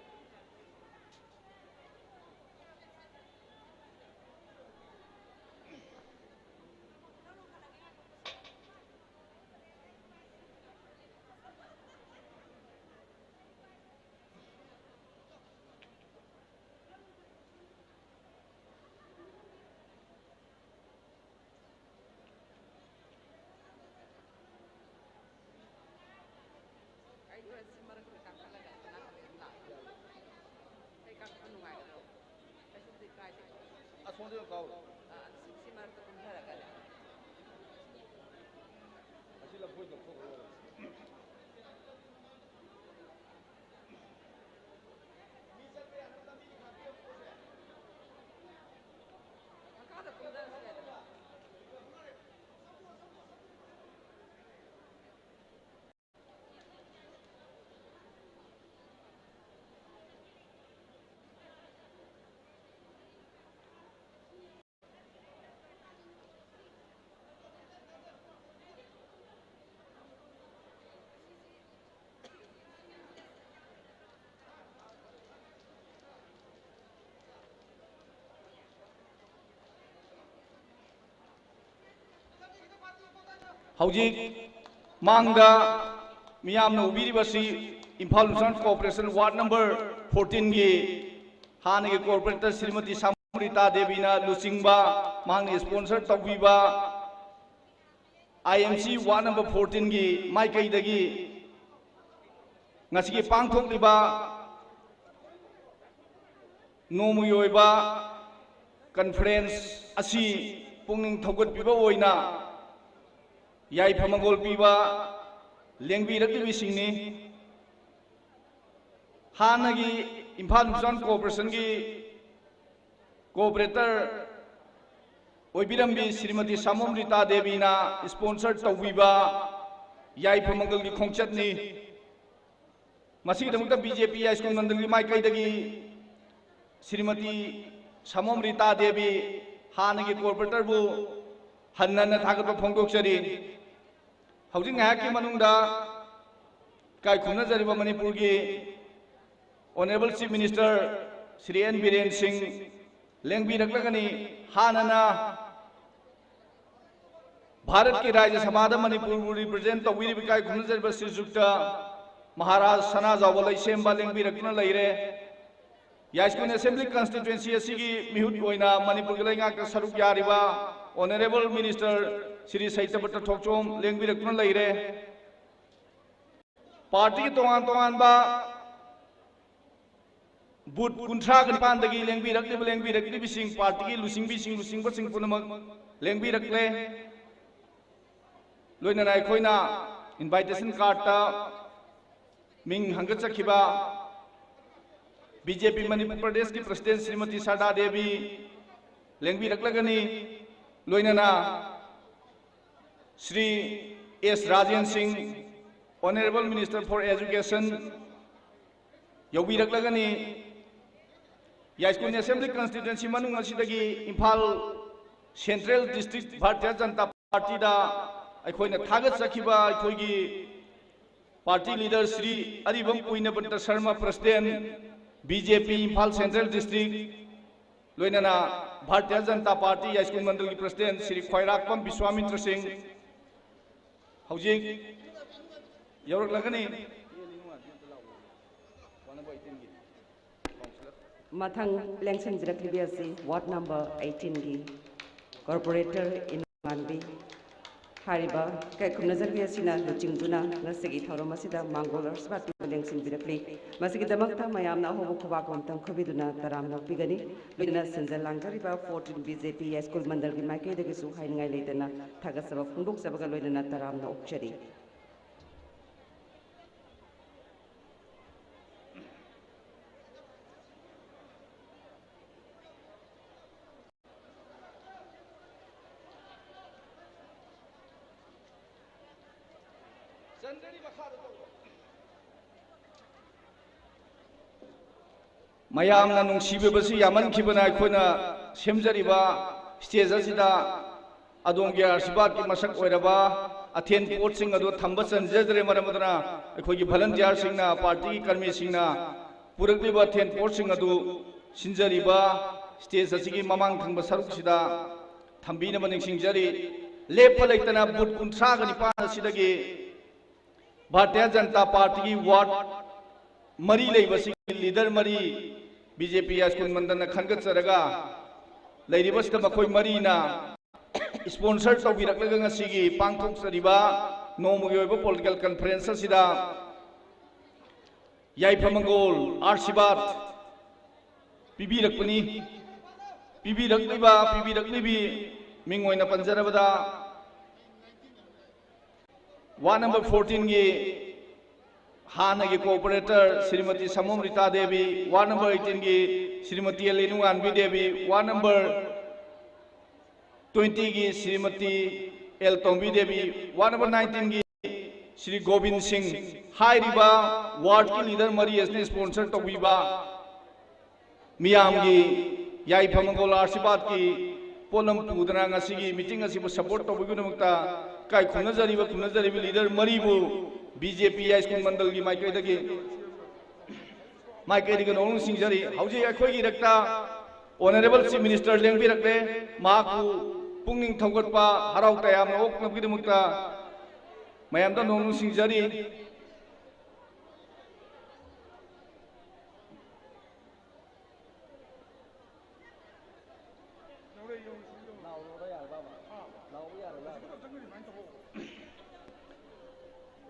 ꯑꯩꯗꯣ ꯁꯤ ꯃꯔꯛꯇ ꯀꯥꯈꯠꯂꯒ ꯑꯝꯇ ꯅꯥꯀꯜꯂꯒ ꯂꯥꯛꯑꯣ꯫ ꯑꯩ ꯀꯥꯈꯠꯄ ꯅꯨꯡꯉꯥꯏꯒꯗ꯭ꯔꯣ? ꯀꯩꯁꯨꯕꯨꯗꯤ ꯀꯥꯏꯗꯦ꯫ ꯑꯁꯣꯝꯗ ꯑꯣꯏꯅ ꯀꯥꯎꯔꯣ꯫ ꯑ, ꯑꯗꯨ ꯁꯤ, ꯁꯤ ꯃꯔꯛꯇ ꯀꯨꯝꯊꯔꯒꯅꯦ꯫ ꯑꯁꯤ ꯂꯐꯣꯏ ꯂꯧꯊꯣꯛꯈ꯭ꯔꯣ꯫ ꯃꯈꯥꯗ ꯀꯨꯝꯊꯔꯁꯨ ꯌꯥꯏꯗꯅ꯫ ꯍꯧꯖꯤꯛ ꯃꯥꯡꯗ ꯃꯤꯌꯥꯝꯅ ꯎꯕꯤꯔꯤꯕꯁꯤ Imphal eastern corporation ward number fourteen ꯒꯤ ꯍꯥꯟꯅꯒꯤ ꯀꯣꯑꯣꯄꯔꯦꯇꯔ ꯁ꯭ꯔꯤꯃꯇꯤ ꯁꯥꯃꯨꯔꯤꯇꯥ ꯗꯦꯕꯤꯅ ꯂꯨꯆꯤꯡꯕ, ꯃꯍꯥꯛꯅ sponsor ꯇꯧꯕꯤꯕ ꯑꯥꯏ ꯑꯦꯝ ꯁꯤ ꯋꯥꯔꯗ ꯅꯝꯕꯔ ꯐꯣꯔꯇꯤꯟꯒꯤ ꯃꯥꯏꯀꯩꯗꯒꯤ ꯉꯁꯤꯒꯤ ꯄꯥꯡꯊꯣꯛꯂꯤꯕ ꯅꯣꯡꯃꯒꯤ ꯑꯣꯏꯕ ꯀꯟꯐꯔꯦꯟꯁ ꯑꯁꯤ ꯄꯨꯛꯅꯤꯡ ꯊꯧꯒꯠꯄꯤꯕ ꯑꯣꯏꯅ ꯌꯥꯏꯐ ꯃꯪꯒꯣꯜ ꯄꯤꯕ ꯂꯦꯡꯕꯤꯔꯛꯂꯤꯕꯁꯤꯡꯅꯤ꯫ ꯍꯥꯟꯅꯒꯤ ꯏꯝꯐꯥꯜ ꯏꯁꯇꯔꯟ ꯀꯣꯑꯣꯄꯔꯦꯁꯟꯒꯤ ꯀꯣꯑꯣꯄꯔꯦꯇꯔ ꯑꯣꯏꯕꯤꯔꯝꯕꯤ ꯁ꯭ꯔꯤꯃꯇꯤ ꯁꯥꯃꯣꯝ ꯔꯤꯇꯥ ꯗꯦꯕꯤꯅ ꯏꯁꯄꯣꯟꯁꯔ ꯇꯧꯕꯤꯕ ꯌꯥꯏꯐ ꯃꯪꯒꯜꯒꯤ ꯈꯣꯡꯆꯠꯅꯤ꯫ ꯃꯁꯤꯒꯤꯗꯃꯛꯇ ꯕꯤ ꯖꯦ ꯄꯤ ꯍꯥꯏ ꯁ꯭ꯀꯨꯜ ꯃꯟꯗꯜꯒꯤ ꯃꯥꯏꯀꯩꯗꯒꯤ ꯁ꯭ꯔꯤꯃꯇꯤ ꯁꯥꯃꯣꯝ ꯔꯤꯇꯥ ꯗꯦꯕꯤ, ꯍꯥꯟꯅꯒꯤ ꯀꯣꯑꯣꯄꯔꯦꯇꯔꯕꯨ ꯍꯟꯅ ꯍꯟꯅ ꯊꯥꯒꯠꯄ ꯐꯣꯡꯗꯣꯛꯆꯔꯤ꯫ ꯍꯧꯖꯤꯛ ꯉꯥꯏꯍꯥꯛꯀꯤ ꯃꯅꯨꯡꯗ ꯏꯀꯥꯏ ꯈꯨꯝꯅꯖꯔꯤꯕ ꯃꯅꯤꯄꯨꯔꯒꯤ honourable chief minister Shri N Biren Singh ꯂꯦꯡꯕꯤꯔꯛꯂꯒꯅꯤ꯫ ꯍꯥꯟꯅꯅ ꯚꯥꯔꯠꯀꯤ ꯔꯥꯖ꯭ꯌ ꯁꯚꯥꯗ ꯃꯅꯤꯄꯨꯔꯕꯨ ꯔꯤꯄ꯭ꯔꯖꯦꯟ ꯇꯧꯕꯤꯔꯤꯕ ꯏꯀꯥꯏ ꯈꯨꯝꯅꯖꯔꯤꯕ ꯁ꯭ꯔꯤꯖꯨꯛꯇ ꯃꯍꯥꯔꯥꯖ ꯁꯅꯥꯖꯥꯎꯕ ꯂꯩꯁꯦꯝꯕ ꯂꯦꯡꯕꯤꯔꯛꯇꯨꯅ ꯂꯩꯔꯦ꯫ ꯌꯥꯏꯁ꯭ꯀꯨꯜ ꯑꯦꯁꯦꯝꯕ꯭ꯂꯤ ꯀꯟꯁꯇꯤꯇ꯭ꯋꯦꯟꯁꯤ ꯑꯁꯤꯒꯤ ꯃꯤꯍꯨꯠ ꯑꯣꯏꯅ ꯃꯅꯤꯄꯨꯔꯒꯤ ꯂꯩꯉꯥꯛꯇ ꯁꯔꯨꯛ ꯌꯥꯔꯤꯕ ꯑꯣꯅꯔꯦꯕꯜ ꯃꯤꯅꯤꯁꯇꯔ ꯁ꯭ꯔꯤ ꯁꯩꯇꯕꯇ ꯊꯣꯛꯆꯣꯝ ꯂꯦꯡꯕꯤꯔꯛꯇꯨꯅ ꯂꯩꯔꯦ꯫ ꯄꯥꯔꯇꯤꯒꯤ ꯇꯣꯉꯥꯟ ꯇꯣꯉꯥꯟꯕ ꯕꯨꯊ ꯀꯨꯟꯊ꯭ꯔꯥꯒ ꯅꯤꯄꯥꯟꯗꯒꯤ ꯂꯦꯡꯕꯤꯔꯛꯂꯤꯕ ꯂꯦꯡꯕꯤꯔꯛꯂꯤꯕꯁꯤꯡ, ꯄꯥꯔꯇꯤꯒꯤ ꯂꯨꯆꯤꯡꯕꯤꯁꯤꯡ ꯂꯨꯆꯤꯡꯕꯁꯤꯡ ꯄꯨꯝꯅꯃꯛ ꯂꯦꯡꯕꯤꯔꯛꯂꯦ꯫ ꯂꯣꯏꯅꯅ ꯑꯩꯈꯣꯏꯅ ꯏꯟꯚꯥꯏꯇꯦꯁꯟ ꯀꯥꯔꯗꯇ ꯃꯤꯡ ꯍꯪꯒꯠꯆꯈꯤꯕ ꯕꯤ ꯖꯦ ꯄꯤ ꯃꯅꯤꯄꯨꯔ ꯄ꯭ꯔꯗꯦꯁꯀꯤ ꯄ꯭ꯔꯁꯤꯗꯦꯟ ꯁ꯭ꯔꯤꯃꯇꯤ ꯁꯔꯗꯥ ꯗꯦꯕꯤ ꯂꯦꯡꯕꯤꯔꯛꯂꯒꯅꯤ꯫ ꯂꯣꯏꯅꯅ ꯁ꯭ꯔꯤ ꯑꯦꯁ ꯔꯥꯖꯦꯟ ꯁꯤꯡ, Honourable Minister for Education, ꯌꯧꯕꯤꯔꯛꯂꯒꯅꯤ꯫ ꯌꯥꯏꯁ꯭ꯀꯨꯜ ꯑꯦꯁꯦꯝꯕ꯭ꯂꯤ ꯀꯟꯁꯇꯤꯇ꯭ꯋꯦꯟꯁꯤ ꯃꯅꯨꯡ ꯑꯁꯤꯗꯒꯤ ꯏꯝꯐꯥꯜ ꯁꯦꯟꯇ꯭ꯔꯦꯜ ꯗꯤꯁꯇ꯭ꯔꯤꯛ ꯚꯥꯔꯇꯤꯌ ꯖꯅꯇꯥ ꯄꯥꯔꯇꯤꯗ ꯑꯩꯈꯣꯏꯅ ꯊꯥꯒꯠꯆꯈꯤꯕ ꯑꯩꯈꯣꯏꯒꯤ party leader Shri Aribam Kuinabanta Sharma, president, B J P Imphal central district, ꯂꯣꯏꯅꯅ ꯚꯥꯔꯇꯤꯌ ꯖꯅꯇꯥ ꯄꯥꯔꯇꯤ ꯌꯥꯏꯁ꯭ꯀꯨꯜ ꯃꯟꯗꯜꯒꯤ ꯄ꯭ꯔꯁꯤꯗꯦꯟ ꯁ꯭ꯔꯤ ꯈ꯭ꯋꯥꯏꯔꯥꯛꯄꯝ ꯕꯤꯁ꯭ꯋꯥꯃꯤꯇ꯭ꯔ ꯁꯤꯡ ꯍꯧꯖꯤꯛ ꯌꯧꯔꯛꯂꯒꯅꯤ꯫ ꯃꯊꯪ ꯂꯦꯡꯁꯤꯟꯕꯤꯔꯛꯂꯤꯕꯤ ꯑꯁꯤ ꯋꯥꯔꯗ ꯅꯝꯕꯔ ꯑꯩꯠꯇꯤꯟꯒꯤ ꯀꯣꯔꯄꯣꯔꯦꯇꯔ ꯏꯅꯥꯟꯕꯤ꯫ ꯍꯥꯏꯔꯤꯕ ꯏꯀꯥꯏ ꯈꯨꯝꯅꯖꯔꯤ ꯑꯁꯤꯅ ꯂꯨꯆꯤꯡꯗꯨꯅ ꯉꯁꯤꯒꯤ ꯊꯧꯔꯝ ꯑꯁꯤꯗ ꯃꯥꯡꯒꯣꯜ ꯑꯥꯔꯁꯕꯥꯗ ꯄꯨꯛꯅꯤꯡ ꯂꯦꯡꯁꯤꯟꯕꯤꯔꯛꯂꯤ꯫ ꯃꯁꯤꯒꯤꯗꯃꯛꯇ ꯃꯌꯥꯝꯅ ꯑꯍꯧꯕ ꯈꯨꯕꯥꯛ ꯑꯃꯇꯪ ꯈꯨꯕꯤꯗꯨꯅ ꯇꯔꯥꯝꯅ ꯑꯣꯛꯄꯤꯒꯅꯤ꯫ ꯂꯣꯏꯅꯅ ꯁꯤꯟꯖ ꯂꯥꯡꯖꯔꯤꯕ ꯐꯣꯔꯇꯤꯟ ꯕꯤ ꯖꯦ ꯄꯤ ꯍꯥꯏ ꯁ꯭ꯀꯨꯜ ꯃꯟꯗꯜꯒꯤ ꯃꯥꯏꯀꯩꯗꯒꯤꯁꯨ ꯍꯥꯏꯅꯤꯡꯉꯥꯏ ꯂꯩꯇꯅ ꯊꯥꯒꯠꯆꯕ ꯐꯣꯡꯗꯣꯛꯆꯕꯒ ꯂꯣꯏꯅꯅ ꯇꯔꯥꯝꯅ ꯑꯣꯛꯆꯔꯤ꯫ ꯃꯌꯥꯝꯅ ꯅꯨꯡꯁꯤꯕꯤꯕꯁꯤ ꯌꯥꯝꯃꯟꯈꯤꯕꯅ ꯑꯩꯈꯣꯏꯅ ꯁꯦꯝꯖꯔꯤꯕ ꯁ꯭ꯇꯦꯖ ꯑꯁꯤꯗ ꯑꯗꯣꯝꯒꯤ ꯑꯥꯁꯤꯔꯕꯥꯗꯀꯤ ꯃꯁꯛ ꯑꯣꯏꯔꯕ ꯑꯊꯦꯟ ꯄꯣꯠꯁꯤꯡ ꯑꯗꯨ ꯊꯝꯕ ꯆꯟꯖꯗ꯭ꯔꯦ꯫ ꯃꯔꯝ ꯑꯗꯨꯅ ꯑꯩꯈꯣꯏꯒꯤ ꯚꯂꯟꯇꯤꯌꯥꯔꯁꯤꯡꯅ, ꯄꯥꯔꯇꯤꯒꯤ ꯀꯔꯃꯤꯁꯤꯡꯅ ꯄꯨꯔꯛꯂꯤꯕ ꯑꯊꯦꯟ ꯄꯣꯠꯁꯤꯡ ꯑꯗꯨ ꯁꯤꯟꯖꯔꯤꯕ ꯁ꯭ꯇꯦꯖ ꯑꯁꯤꯒꯤ ꯃꯃꯥꯡ ꯊꯪꯕ ꯁꯔꯨꯛꯁꯤꯗ ꯊꯝꯕꯤꯅꯕ ꯅꯤꯡꯁꯤꯡꯖꯔꯤ꯫ ꯂꯦꯞꯄ ꯂꯩꯇꯅ ꯕꯨꯊ ꯀꯨꯟꯊ꯭ꯔꯥꯒ ꯅꯤꯄꯥꯟ ꯑꯁꯤꯗꯒꯤ ꯚꯥꯔꯇꯤꯌ ꯖꯅꯇꯥ ꯄꯥꯔꯇꯤꯒꯤ ꯋꯥꯔꯗ ꯃꯔꯤ ꯂꯩꯕꯁꯤꯒꯤ ꯂꯤꯗꯔ ꯃꯔꯤ ꯕꯤ ꯖꯦ ꯄꯤ ꯍꯥꯏ ꯁ꯭ꯀꯨꯜ ꯃꯟꯗꯜꯅ ꯈꯟꯒꯠꯆꯔꯒ ꯂꯩꯔꯤꯕꯁꯤꯗ ꯃꯈꯣꯏ ꯃꯔꯤꯅ ꯁ꯭ꯄꯣꯟꯁꯔ ꯇꯧꯕꯤꯔꯛꯂꯒ ꯉꯁꯤꯒꯤ ꯄꯥꯡꯊꯣꯛꯆꯔꯤꯕ ꯅꯣꯡꯃꯒꯤ ꯑꯣꯏꯕ ꯄꯣꯂꯤꯇꯤꯀꯦꯜ ꯀꯟꯐꯔꯦꯟꯁ ꯑꯁꯤꯗ ꯌꯥꯏꯐꯃꯪꯒꯣꯜ ꯑꯥꯔꯁꯤꯕꯥꯗ ꯄꯤꯕꯤꯔꯛꯄꯅꯤ꯫ ꯄꯤꯕꯤꯔꯛꯂꯤꯕ, ꯄꯤꯕꯤꯔꯛꯂꯤꯕꯤ ꯃꯤꯡ ꯑꯣꯏꯅ ꯄꯟꯖꯔꯕꯗ ꯋꯥꯔꯗ ꯅꯝꯕꯔ ꯐꯣꯔꯇꯤꯟꯒꯤ ꯍꯥꯟꯅꯒꯤ corporator Shrimati Samom Rita Devi, ward number ꯑꯩꯠꯇꯤꯟꯒꯤ Shrimati L Inunganbi Devi, ward number ꯇ꯭ꯋꯦꯟꯇꯤꯒꯤ Shrimati L Tombi Devi, ward number ꯅꯥꯏꯟꯇꯤꯟꯒꯤ ꯁ꯭ꯔꯤ ꯒꯣꯕꯤꯟ ꯁꯤꯡ꯫ ꯍꯥꯏꯔꯤꯕ ꯋꯥꯔꯗꯀꯤ ꯂꯤꯗꯔ ꯃꯔꯤ ꯑꯁꯤꯅ ꯁ꯭ꯄꯣꯟꯁꯔ ꯇꯧꯕꯤꯕ ꯃꯤꯌꯥꯝꯒꯤ ꯌꯥꯏꯐꯃꯪꯒꯣꯜ ꯑꯥꯁꯤꯔꯕꯥꯗꯀꯤ ꯄꯣꯠꯂꯝ ꯄꯨꯗꯨꯅ ꯉꯁꯤꯒꯤ ꯃꯤꯇꯤꯡ ꯑꯁꯤꯕꯨ ꯁꯄꯣꯔꯠ ꯇꯧꯕꯒꯤꯗꯃꯛꯇ ꯏꯀꯥꯏ ꯈꯨꯝꯅꯖꯔꯤꯕ, ꯈꯨꯝꯅꯖꯔꯤꯕ ꯂꯤꯗꯔ ꯃꯔꯤꯕꯨ ꯕꯤ ꯖꯦ ꯄꯤ ꯍꯥꯏ ꯁ꯭ꯀꯨꯜ ꯃꯟꯗꯜꯒꯤ ꯃꯥꯏꯀꯩꯗꯒꯤ, ꯃꯥꯏꯀꯩꯗꯒꯤ ꯅꯣꯡ ꯅꯨꯡꯁꯤꯡꯖꯔꯤ꯫ ꯍꯧꯖꯤꯛ ꯑꯩꯈꯣꯏꯒꯤ ꯏꯔꯛꯇ ꯑꯣꯅꯔꯦꯕꯜ ꯆꯤꯐ ꯃꯤꯅꯤꯁꯇꯔ ꯂꯦꯡꯕꯤꯔꯛꯂꯦ꯫ ꯃꯍꯥꯛꯄꯨ ꯄꯨꯛꯅꯤꯡ ꯊꯧꯒꯠꯄ, ꯍꯔꯥꯎ ꯇꯌꯥꯝꯅ ꯑꯣꯛꯅꯕꯒꯤꯗꯃꯛꯇ ꯃꯌꯥꯝꯗ ꯅꯣꯡ ꯅꯨꯡꯁꯤꯡꯖꯔꯤ꯫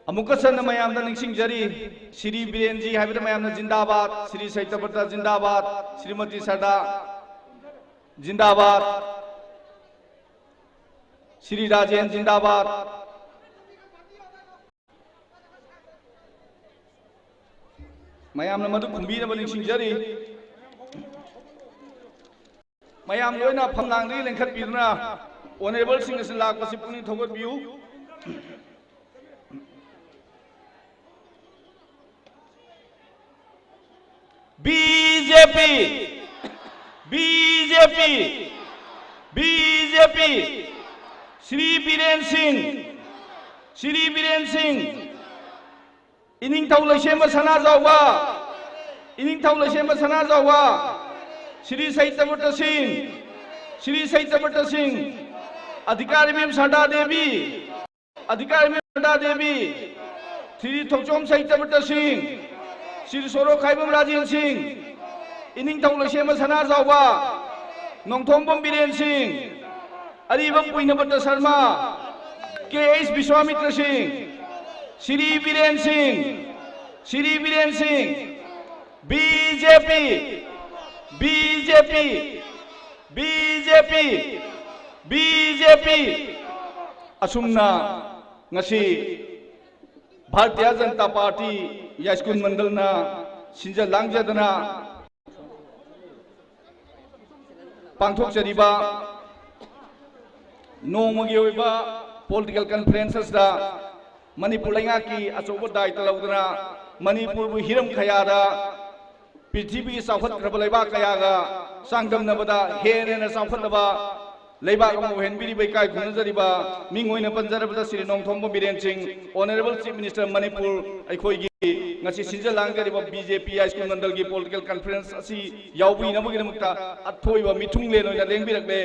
ꯑꯃꯨꯛꯀ ꯍꯟꯅ ꯃꯌꯥꯝꯗ ꯅꯤꯡꯁꯤꯡꯖꯔꯤ, ꯁ꯭ꯔꯤ ꯕꯤꯔꯦꯟꯖꯤ ꯍꯥꯏꯕꯗ ꯃꯌꯥꯝꯅ ꯖꯤꯟꯗꯥꯕꯥꯗ, ꯁ꯭ꯔꯤ ꯁꯇ꯭ꯌꯕ꯭ꯔꯇ ꯖꯤꯟꯗꯥꯕꯥꯗ, ꯁ꯭ꯔꯤꯃꯇꯤ ꯁꯔꯗꯥ ꯖꯤꯟꯗꯥꯕꯥꯗ, ꯁ꯭ꯔꯤ ꯔꯥꯖꯦꯟ ꯖꯤꯟꯗꯥꯕꯥꯗ꯫ ꯃꯌꯥꯝꯅ ꯃꯗꯨ ꯈꯨꯝꯕꯤꯅꯕ ꯅꯤꯡꯁꯤꯡꯖꯔꯤ꯫ ꯃꯌꯥꯝ ꯂꯣꯏꯅ ꯐꯝꯂꯥꯡꯗꯒꯤ ꯂꯦꯡꯈꯠꯄꯤꯗꯨꯅ ꯑꯣꯅꯔꯦꯕꯜꯁꯤꯡ ꯑꯁꯤ ꯂꯥꯛꯄꯁꯤ ꯄꯨꯛꯅꯤꯡ ꯊꯧꯒꯠꯄꯤꯌꯨ꯫ ꯕꯤ ꯖꯦ ꯄꯤ, ꯕꯤ ꯖꯦ ꯄꯤ, ꯕꯤ ꯖꯦ ꯄꯤ꯫ ꯁ꯭ꯔꯤ ꯕꯤꯔꯦꯟ ꯁꯤꯡ, ꯁ꯭ꯔꯤ ꯕꯤꯔꯦꯟ ꯁꯤꯡ, ꯏꯅꯤꯡꯊꯧ ꯂꯩꯁꯦꯝꯕ ꯁꯅꯥꯖꯥꯎꯕ, ꯏꯅꯤꯡꯊꯧ ꯂꯩꯁꯦꯝꯕ ꯁꯅꯥꯖꯥꯎꯕ, ꯁ꯭ꯔꯤ ꯁꯇ꯭ꯌꯕ꯭ꯔꯇ ꯁꯤꯡ, ꯁ꯭ꯔꯤ ꯁꯇ꯭ꯌꯕ꯭ꯔꯇ ꯁꯤꯡ, ꯑꯙꯤꯀꯥꯔꯤ ꯃꯦꯝ ꯁꯔꯗꯥ ꯗꯦꯕꯤ, ꯑꯙꯤꯀꯥꯔꯤ ꯃꯦꯝ ꯁꯔꯗꯥ ꯗꯦꯕꯤ, ꯁ꯭ꯔꯤ ꯊꯣꯛꯆꯣꯝ ꯁꯇ꯭ꯌꯕ꯭ꯔꯇ ꯁꯤꯡ, ꯁ꯭ꯔꯤ ꯁꯣꯔꯣꯛꯈꯥꯏꯕꯝ ꯔꯥꯖꯦꯟ ꯁꯤꯡ, ꯏꯅꯤꯡꯊꯧ ꯂꯩꯁꯦꯝꯕ ꯁꯅꯥꯖꯥꯎꯕ, ꯅꯣꯡꯊꯣꯝꯕꯝ ꯕꯤꯔꯦꯟ ꯁꯤꯡ, ꯑꯔꯤꯕꯝ ꯄꯨꯏꯅꯕꯇ ꯁꯔꯃ, ꯀꯦ ꯑꯩꯆ ꯕꯤꯁ꯭ꯋꯥꯃꯤꯇ꯭ꯔ ꯁꯤꯡ, ꯁ꯭ꯔꯤ ꯕꯤꯔꯦꯟ ꯁꯤꯡ, ꯁ꯭ꯔꯤ ꯕꯤꯔꯦꯟ ꯁꯤꯡ, ꯕꯤ ꯖꯦ ꯄꯤ, ꯕꯤ ꯖꯦ ꯄꯤ, ꯕꯤ ꯖꯦ ꯄꯤ, ꯕꯤ ꯖꯦ ꯄꯤ꯫ ꯑꯁꯨꯝꯅ ꯉꯁꯤ ꯚꯥꯔꯇꯤꯌ ꯖꯅꯇꯥ ꯄꯥꯔꯇꯤ ꯌꯥꯏꯁ꯭ꯀꯨꯜ ꯃꯟꯗꯜꯅ ꯁꯤꯟꯖ ꯂꯥꯡꯖꯗꯅ ꯄꯥꯡꯊꯣꯛꯆꯔꯤꯕ ꯅꯣꯡꯃꯒꯤ ꯑꯣꯏꯕ ꯄꯣꯂꯤꯇꯤꯀꯦꯜ ꯀꯟꯐꯔꯦꯟꯁ ꯑꯁꯤꯗ ꯃꯅꯤꯄꯨꯔ ꯂꯩꯉꯥꯛꯀꯤ ꯑꯆꯧꯕ ꯗꯥꯏꯇ ꯂꯧꯗꯨꯅ ꯃꯅꯤꯄꯨꯔꯕꯨ ꯍꯤꯔꯝ ꯀꯌꯥꯗ ꯄ꯭ꯔꯤꯊꯤꯕꯤꯒꯤ ꯆꯥꯎꯈꯠꯈ꯭ꯔꯕ ꯂꯩꯕꯥꯛ ꯀꯌꯥꯒ ꯆꯥꯡꯗꯝꯅꯕꯗ ꯍꯦꯟꯅ ꯍꯦꯟꯅ ꯆꯥꯎꯈꯠꯂꯕ ꯂꯩꯕꯥꯛ ꯑꯃ ꯑꯣꯏꯍꯟꯕꯤꯔꯤꯕ ꯏꯀꯥꯏ ꯈꯨꯝꯅꯖꯔꯤꯕ ꯃꯤꯡ ꯑꯣꯏꯅ ꯄꯟꯖꯔꯕꯗ ꯁ꯭ꯔꯤ ꯅꯣꯡꯊꯣꯝꯕꯝ ꯕꯤꯔꯦꯟ ꯁꯤꯡ, Honourable Chief Minister ꯃꯅꯤꯄꯨꯔ, ꯑꯩꯈꯣꯏꯒꯤ ꯉꯁꯤ ꯁꯤꯟꯖ ꯂꯥꯡꯖꯔꯤꯕ ꯕꯤ ꯖꯦ ꯄꯤ ꯌꯥꯏꯁ꯭ꯀꯨꯜ ꯃꯟꯗꯜꯒꯤ ꯄꯣꯂꯤꯇꯤꯀꯦꯜ ꯀꯟꯐꯔꯦꯟꯁ ꯑꯁꯤ ꯌꯥꯎꯕꯤꯅꯕꯒꯤꯗꯃꯛꯇ ꯑꯊꯣꯏꯕ ꯃꯤꯊꯨꯡꯂꯦꯟ ꯑꯣꯏꯅ ꯂꯦꯡꯕꯤꯔꯛꯂꯦ꯫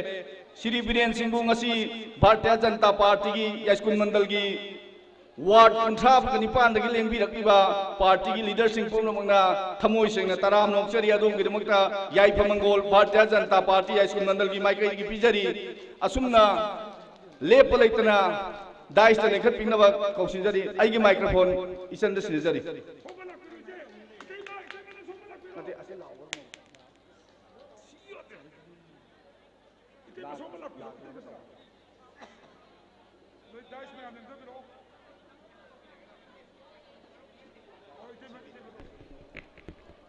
ꯁ꯭ꯔꯤ ꯕꯤꯔꯦꯟ ꯁꯤꯡꯕꯨ ꯉꯁꯤ ꯚꯥꯔꯇꯤꯌ ꯖꯅꯇꯥ ꯄꯥꯔꯇꯤꯒꯤ ꯌꯥꯏꯁ꯭ꯀꯨꯜ ꯃꯟꯗꯜꯒꯤ ꯋꯥꯔꯗ ꯀꯨꯟꯊ꯭ꯔꯥ ꯅꯤꯄꯥꯟꯗꯒꯤ ꯂꯦꯡꯕꯤꯔꯛꯂꯤꯕ ꯄꯥꯔꯇꯤꯒꯤ ꯂꯤꯗꯔꯁꯤꯡ ꯄꯨꯝꯅꯃꯛꯅ ꯊꯃꯣꯏ ꯁꯦꯡꯅ ꯇꯔꯥꯝꯅ ꯑꯣꯛꯆꯔꯤ꯫ ꯑꯗꯣꯝꯒꯤꯗꯃꯛꯇ ꯌꯥꯏꯐ ꯃꯪꯒꯣꯜ ꯚꯥꯔꯇꯤꯌ ꯖꯅꯇꯥ ꯄꯥꯔꯇꯤ ꯌꯥꯏꯁ꯭ꯀꯨꯜ ꯃꯟꯗꯜꯒꯤ ꯃꯥꯏꯀꯩꯗꯒꯤ ꯄꯤꯖꯔꯤ꯫ ꯑꯁꯨꯝꯅ ꯂꯦꯞꯄ ꯂꯩꯇꯅ ꯗꯥꯏꯁꯇ ꯂꯦꯡꯈꯠꯄꯤꯅꯕ ꯀꯧꯁꯤꯟꯖꯔꯤ꯫ ꯑꯩꯒꯤ ꯃꯥꯏꯀ꯭ꯔꯣꯐꯣꯟ ꯏꯆꯟꯗ ꯁꯤꯟꯅꯖꯔꯤ꯫